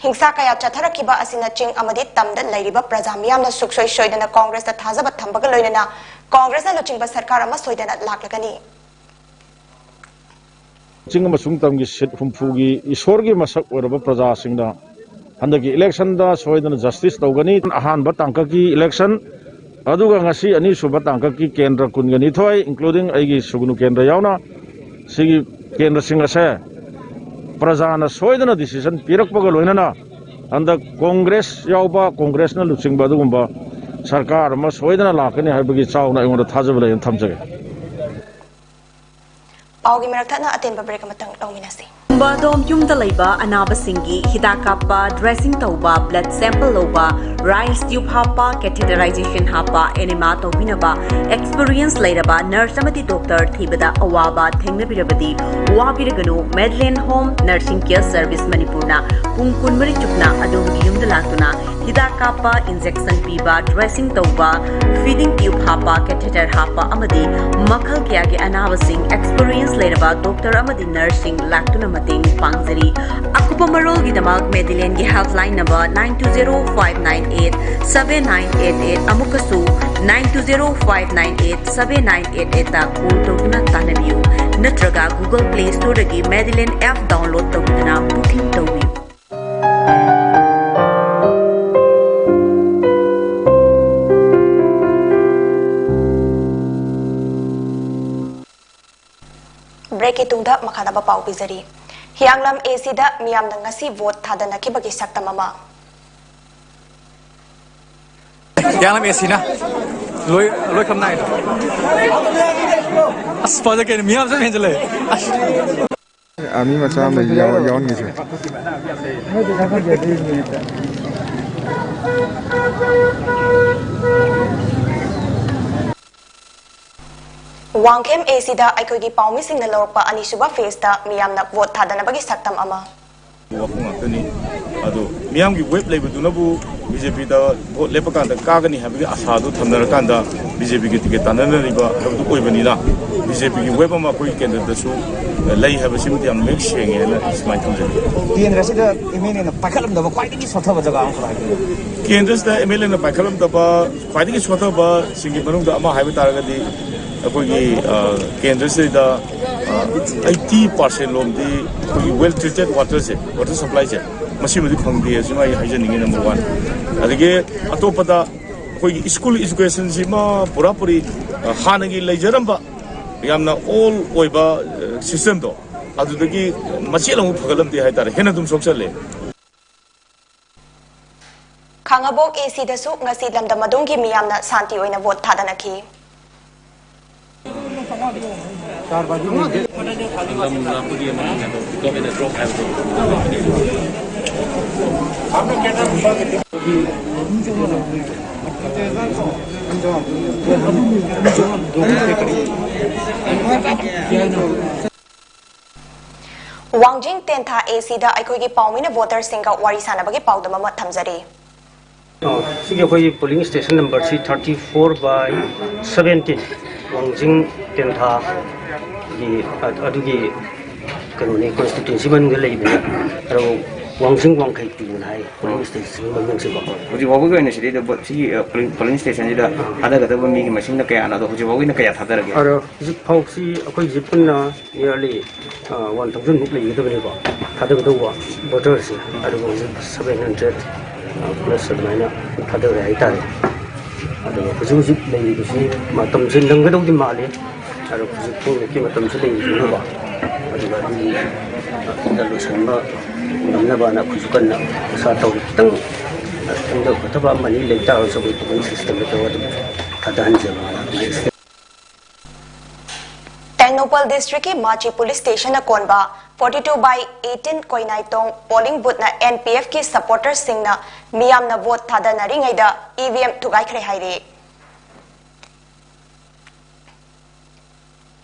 ꯍꯤꯡꯁꯥ ꯀꯌꯥ ꯆꯠꯊꯔꯛꯈꯤꯕ ꯑꯁꯤꯅ ꯆꯤꯡ ꯑꯃꯗꯤ ꯇꯝꯗ ꯂꯩꯔꯤꯕ ꯄ꯭ꯔꯖꯥ ꯃꯤꯌꯥꯝꯅ ꯁꯨꯛꯁꯣꯏ ꯁꯣꯏꯗꯅ ꯀꯣꯡꯒ꯭ꯔꯦꯁꯇ ꯊꯥꯖꯕ ꯊꯝꯕꯒ ꯂꯣꯏꯅꯅ ꯀꯣꯡꯒ꯭ꯔꯦꯁꯅ ꯂꯨꯆꯤꯡꯕ ꯁꯔꯀꯥꯔ ꯑꯃ ꯁꯣꯏꯗꯅ ꯂꯥꯛꯂꯒꯅꯤ꯫ ꯆꯤꯡ ꯑꯃꯁꯨꯡ ꯇꯝꯒꯤ ꯁꯤꯠ ꯍꯨꯝꯐꯨꯒꯤ ꯏꯁꯣꯔꯒꯤ ꯃꯁꯛ ꯑꯣꯏꯔꯕ ꯄ꯭ꯔꯖꯥꯁꯤꯡꯅ ꯍꯟꯗꯛꯀꯤ ꯏꯂꯦꯛꯁꯟꯗ ꯁꯣꯏꯗꯅ ꯖꯁꯇꯤꯁ ꯇꯧꯒꯅꯤ꯫ ꯑꯍꯥꯟꯕ ꯇꯥꯡꯀꯛꯀꯤ ꯏꯂꯦꯛꯁꯟ ꯑꯗꯨꯒ ꯉꯁꯤ ꯑꯅꯤꯁꯨꯕ ꯇꯥꯡꯀꯛꯀꯤ ꯀꯦꯟꯗ꯭ꯔ ꯀꯨꯟꯒ ꯅꯤꯊꯣꯏ, including ꯑꯩꯒꯤ ꯁꯨꯒꯅꯨ ꯀꯦꯟꯗ꯭ꯔ ꯌꯥꯎꯅ, ꯁꯤꯒꯤ ꯀꯦꯟꯗ꯭ꯔꯁꯤꯡ ꯑꯁꯦ ꯄ꯭ꯔꯖꯥꯅ ꯁꯣꯏꯗꯅ decision ꯄꯤꯔꯛꯄꯒ ꯂꯣꯏꯅꯅ ꯍꯟꯗꯛ ꯀꯣꯡꯒ꯭ꯔꯦꯁ ꯌꯥꯎꯕ, ꯀꯣꯡꯒ꯭ꯔꯦꯁꯅ ꯂꯨꯆꯤꯡꯕ ꯑꯗꯨꯒꯨꯝꯕ ꯁꯔꯀꯥꯔ ꯑꯃ ꯁꯣꯏꯗꯅ ꯂꯥꯛꯀꯅꯤ ꯍꯥꯏꯕꯒꯤ ꯆꯥꯎꯅ ꯑꯩꯉꯣꯟꯗ ꯊꯥꯖꯕ ꯂꯩ ꯍꯥꯏꯅ ꯊꯝꯖꯒꯦ꯫ ꯄꯥꯎꯒꯤ ꯃꯔꯛ ꯊꯠꯅ ꯑꯇꯦꯟꯕ break ꯑꯃꯇꯪ ꯂꯧꯃꯤꯟꯅꯁꯤ꯫ ꯑꯗꯣꯝ ꯌꯨꯝꯗ ꯂꯩꯕ ꯑꯅꯥꯕꯁꯤꯡꯒꯤ ꯍꯤꯗꯥꯛ ꯀꯥꯞꯄ, dressing ꯇꯧꯕ, blood sample ꯂꯧꯕ, rice tube ꯍꯥꯞꯄ, catheterization ꯍꯥꯞꯄ, enema ꯇꯧꯕꯤꯅꯕ experience ꯂꯩꯔꯕ nurse ꯑꯃꯗꯤ doctor ꯊꯤꯕꯗ ꯑꯋꯥꯕ ꯊꯦꯡꯅꯕꯤꯔꯕꯗꯤ ꯋꯥꯕꯤꯔꯒꯅꯨ꯫ Madeline Home Nursing Care Service ꯃꯅꯤꯄꯨꯔꯅ ꯄꯨꯡ ꯀꯨꯟꯃꯔꯤ ꯆꯨꯞꯅ ꯑꯗꯣꯝꯒꯤ ꯌꯨꯝꯗ ꯂꯥꯛꯇꯨꯅ ꯍꯤꯗꯥꯛ ꯀꯥꯞꯄ, injection ꯄꯤꯕ, dressing ꯇꯧꯕ, feeding tube ꯍꯥꯞꯄ, catheter ꯍꯥꯞꯄ ꯑꯃꯗꯤ ꯃꯈꯜ ꯀꯌꯥꯒꯤ ꯑꯅꯥꯕꯁꯤꯡ experience ꯂꯩꯔꯕ doctor ꯑꯃꯗꯤ nurseꯁꯤꯡ ꯂꯥꯛꯇꯨꯅ ꯃꯇꯦꯡ ꯄꯥꯡꯖꯔꯤ꯫ ꯑꯀꯨꯞꯄ ꯃꯔꯣꯜꯒꯤꯗꯃꯛ Madelineꯒꯤ helpline number nine two zero five nine eight seven nine eight eight, ꯑꯃꯨꯛꯀꯁꯨ nine two zero five nine eight seven nine eight eightꯇ call ꯇꯧꯗꯨꯅ ꯇꯥꯟꯅꯕꯤꯌꯨ, ꯅꯠꯇ꯭ꯔꯒ Google Play Storeꯗꯒꯤ Madeline app download ꯇꯧꯗꯨꯅ booking ꯇꯧꯕꯤꯌꯨ꯫ Breakꯀꯤ ꯇꯨꯡꯗ ꯃꯈꯥ ꯇꯥꯕ ꯄꯥꯎ ꯄꯤꯖꯔꯤ꯫ ꯍꯤꯌꯥꯡꯂꯝ ACꯗ ꯃꯤꯌꯥꯝꯅ ꯉꯁꯤ vote ꯊꯥꯗꯅꯈꯤꯕꯒꯤ ꯁꯛꯇꯝ ꯑꯃ꯫ ꯍꯤꯌꯥꯡꯂꯝ ACꯅ ꯂꯣꯏ, ꯂꯣꯏꯈ꯭ꯔꯝ ꯅꯥꯏꯗ꯫ ꯑꯁ, ꯐꯖ ꯀꯩꯅꯣ, ꯃꯤꯌꯥꯝ ꯆꯠ ꯍꯦꯟꯖꯜꯂꯛꯑꯦ꯫ ꯑꯁ꯫ ꯑꯥꯔꯃꯤ ꯃꯆꯥ ꯑꯃ ꯌꯥꯎ-, ꯌꯥꯎꯍꯟꯒꯦꯁꯦ꯫ ꯋꯥꯡꯈꯦꯝ ACꯗ ꯑꯩꯈꯣꯏꯒꯤ ꯄꯥꯎꯃꯤꯁꯤꯡꯅ ꯂꯧꯔꯛꯄ ꯑꯅꯤꯁꯨꯕ phaseꯇ ꯃꯤꯌꯥꯝꯅ vote ꯊꯥꯗꯅꯕꯒꯤ ꯁꯛꯇꯝ ꯑꯃ꯫ ꯋꯥꯐꯝ ꯉꯥꯛꯇꯅꯤ꯫ ꯑꯗꯣ ꯃꯤꯌꯥꯝꯒꯤ wave ꯂꯩꯕꯗꯨꯅꯕꯨ BJPꯗ vote ꯂꯦꯞꯄ ꯀꯥꯟꯗ ꯀꯥꯒꯅꯤ ꯍꯥꯏꯕꯒꯤ ꯑꯁꯥꯗꯨ ꯊꯝꯅꯔꯀꯥꯟꯗ BJPꯒꯤ ticket ꯇꯥꯟꯅꯅꯔꯤꯕ ꯍꯥꯏꯕꯗꯨ ꯑꯣꯏꯕꯅꯤꯅ, BJPꯒꯤ wave ꯑꯃ ꯑꯩꯈꯣꯏꯒꯤ ꯀꯦꯟꯗ꯭ꯔꯗꯁꯨ ꯂꯩ ꯍꯥꯏꯕꯁꯤꯃꯗꯤ ꯌꯥꯝ ꯃꯌꯦꯛ ꯁꯦꯡꯉꯦ ꯍꯥꯏꯅ ꯁꯨꯃꯥꯏꯅ ꯊꯝꯖꯒꯦ꯫ ꯀꯦꯟꯗ꯭ꯔꯁꯤꯗ MLAꯅ ꯄꯥꯏꯈꯠꯂꯝꯗꯕ ꯈ꯭ꯋꯥꯏꯗꯒꯤ ꯁꯣꯠꯊꯕ ꯖꯒꯥ ꯑꯃꯈꯛ ꯍꯥꯏꯕꯤꯌꯨ꯫ ꯀꯦꯟꯗ꯭ꯔꯁꯤꯗ MLAꯅ ꯄꯥꯏꯈꯠꯂꯝꯗꯕ ꯈ꯭ꯋꯥꯏꯗꯒꯤ ꯁꯣꯠꯊꯕꯁꯤꯡꯒꯤ ꯃꯅꯨꯡꯗ ꯑꯃ ꯍꯥꯏꯕ ꯇꯥꯔꯒꯗꯤ, ꯑꯩꯈꯣꯏꯒꯤ, ꯑ, ꯀꯦꯟꯗ꯭ꯔꯁꯤꯗ, ꯑ, eighty percent ꯂꯣꯝꯗꯤ ꯑꯩꯈꯣꯏꯒꯤ well treated waterꯁꯦ, water supplyꯁꯦ, ꯃꯁꯤꯃꯗꯤ ꯐꯪꯗꯦ꯫ ꯑꯁꯤꯃ ꯑꯩ ꯍꯥꯏꯖꯅꯤꯡꯉꯤ, number one꯫ ꯑꯗꯒꯤ ꯑꯇꯣꯞꯄꯗ ꯑꯩꯈꯣꯏꯒꯤ ꯁ꯭ꯀꯨꯜ ꯏꯖꯨꯀꯦꯁꯟꯁꯤꯃ ꯄꯨꯔꯥ ꯄꯨꯔꯤ, ꯑ, ꯍꯥꯟꯅꯒꯤ ꯂꯩꯖꯔꯝꯕ ꯌꯥꯝꯅ ꯑꯣꯜ ꯑꯣꯏꯕ, ꯑ, ꯁꯤꯁꯇꯦꯝꯗꯣ, ꯑꯗꯨꯗꯒꯤ ꯃꯆꯦꯠ ꯑꯃꯨꯛ ꯐꯒꯠꯂꯝꯗꯦ ꯍꯥꯏꯇꯥꯔꯦ, ꯍꯦꯟꯅ ꯑꯗꯨꯝ ꯁꯣꯛꯆꯜꯂꯦ꯫ ꯈꯥꯉꯕꯣꯛ ꯑꯦ ꯁꯤꯗꯁꯨ ꯉꯁꯤ ꯂꯝꯗꯝ ꯑꯗꯣꯝꯒꯤ ꯃꯤꯌꯥꯝꯅ ꯁꯥꯟꯇꯤ ꯑꯣꯏꯅ ꯚꯣꯠ ꯊꯥꯗꯅꯈꯤ꯫ ꯋꯥꯡꯖꯤꯡ ꯇꯦꯟꯊꯥ ꯑꯦ ꯁꯤꯗ ꯑꯩꯈꯣꯏꯒꯤ ꯄꯥꯎꯃꯤꯅ ꯚꯣꯇꯔꯁꯤꯡꯒ ꯋꯥꯔꯤ ꯁꯥꯟꯅꯕꯒꯤ ꯄꯥꯎꯗꯝ ꯑꯃ ꯊꯝꯖꯔꯤ꯫ ꯑ, ꯁꯤꯒꯤ ꯑꯩꯈꯣꯏꯒꯤ ꯄꯣꯂꯤꯡ ꯁ꯭ꯇꯦꯁꯟ ꯅꯝꯕꯔꯁꯤ thirty four by seventeen, ꯋꯥꯡꯖꯤꯡ ꯇꯦꯟꯊꯥꯒꯤ, ꯑ, ꯑꯗꯨꯒꯤ ꯀꯩꯅꯣꯅꯤ, ꯀꯣꯟꯁꯇꯤꯇ꯭ꯋꯦꯟꯁꯤ ꯃꯅꯨꯡꯗ ꯂꯩꯕꯅꯤ꯫ ꯑꯗꯣ ꯋꯥꯡꯖꯤꯡ ꯋꯥꯡꯈꯩ ꯇꯨꯅ ꯍꯥꯏ ꯄꯣꯂꯤꯡ ꯁ꯭ꯇꯦꯁꯟ ꯃꯃꯤꯡꯁꯤꯀꯣ꯫ ꯍꯧꯖꯤꯛ ꯐꯥꯎꯕꯒꯤ ꯑꯣꯏꯅ ꯁꯤꯗꯩꯗ ꯚꯣꯠ, ꯁꯤꯒꯤ, ꯑ, ꯄꯣꯂꯤꯡ, ꯄꯣꯂꯤꯡ ꯁ꯭ꯇꯦꯁꯟꯁꯤꯗ ꯊꯥꯗꯒꯗꯕ ꯃꯤꯒꯤ ꯃꯁꯤꯡꯅ ꯀꯌꯥꯅꯣ, ꯑꯗꯣ ꯍꯧꯖꯤꯛ ꯐꯥꯎꯒꯤ ꯑꯣꯏꯅ ꯀꯌꯥ ꯊꯥꯗꯔꯒꯦ? ꯑꯗꯣ ꯍꯧꯖꯤꯛ ꯐꯥꯎꯁꯤ ꯑꯩꯈꯣꯏ ꯍꯧꯖꯤꯛ ꯄꯨꯟꯅ nearly, ꯑ, one thousand ꯃꯨꯛ ꯂꯩꯒꯗꯕꯅꯤꯀꯣ, ꯊꯥꯗꯒꯗꯧꯕ ꯚꯣꯇꯔꯁꯦ꯫ ꯑꯗꯨꯒ ꯍꯧꯖꯤꯛ seven hundred plus ꯑꯗꯨꯃꯥꯏꯅ ꯊꯥꯗꯔꯦ ꯍꯥꯏꯇꯥꯔꯦ꯫ ꯑꯗꯨꯒ ꯍꯧꯖꯤꯛ ꯍꯧꯖꯤꯛ ꯂꯩꯔꯤꯕꯁꯤ ꯃꯇꯝꯁꯦ ꯅꯪꯒꯗꯧꯗꯤ ꯃꯥꯜꯂꯤ꯫ ꯑꯗꯣ ꯍꯧꯖꯤꯛ ꯐꯥꯎꯒꯤ ꯃꯇꯝꯁꯤ ꯂꯩꯔꯤꯕꯅꯤꯀꯣ꯫ ꯑꯗꯨꯒ ꯑꯗꯨꯒꯤ ꯂꯣꯏꯁꯤꯟꯕ ꯉꯝꯅꯕꯅ ꯑꯩꯈꯣꯏꯁꯨ ꯀꯟꯅ ꯑꯁꯥ ꯇꯧꯔꯤ꯫ ꯈꯤꯇꯪ ꯁꯦꯝꯗꯕ ꯈꯣꯠꯇꯕ ꯑꯃꯅꯤ ꯂꯩ ꯇꯥꯔꯒꯁꯨ ꯑꯩꯈꯣꯏ ꯄꯨꯂꯤꯡ ꯁꯤꯁꯇꯦꯝꯗ ꯇꯧꯔꯒ ꯑꯗꯨꯝ ꯊꯥꯗꯍꯟꯖꯕ꯫ ꯇꯦꯡꯅꯧꯄꯜ ꯗꯤꯁꯇ꯭ꯔꯤꯛꯀꯤ ꯃꯥꯆꯤ ꯄꯨꯂꯤꯁ ꯁ꯭ꯇꯦꯁꯟꯅ ꯀꯣꯟꯕ forty two by eighteen ꯀꯣꯏꯅꯥꯏꯇꯣꯡ ꯄꯣꯂꯤꯡ ꯕꯨꯠꯅ ꯑꯦꯟ ꯄꯤ ꯑꯦꯐꯀꯤ ꯁꯄꯣꯔꯇꯔꯁꯤꯡꯅ ꯃꯤꯌꯥꯝꯅ ꯚꯣꯠ ꯊꯥꯗꯅꯔꯤꯉꯩꯗ ꯏ ꯚꯤ ꯑꯦꯝ ꯊꯨꯒꯥꯏꯈ꯭ꯔꯦ ꯍꯥꯏꯔꯤ꯫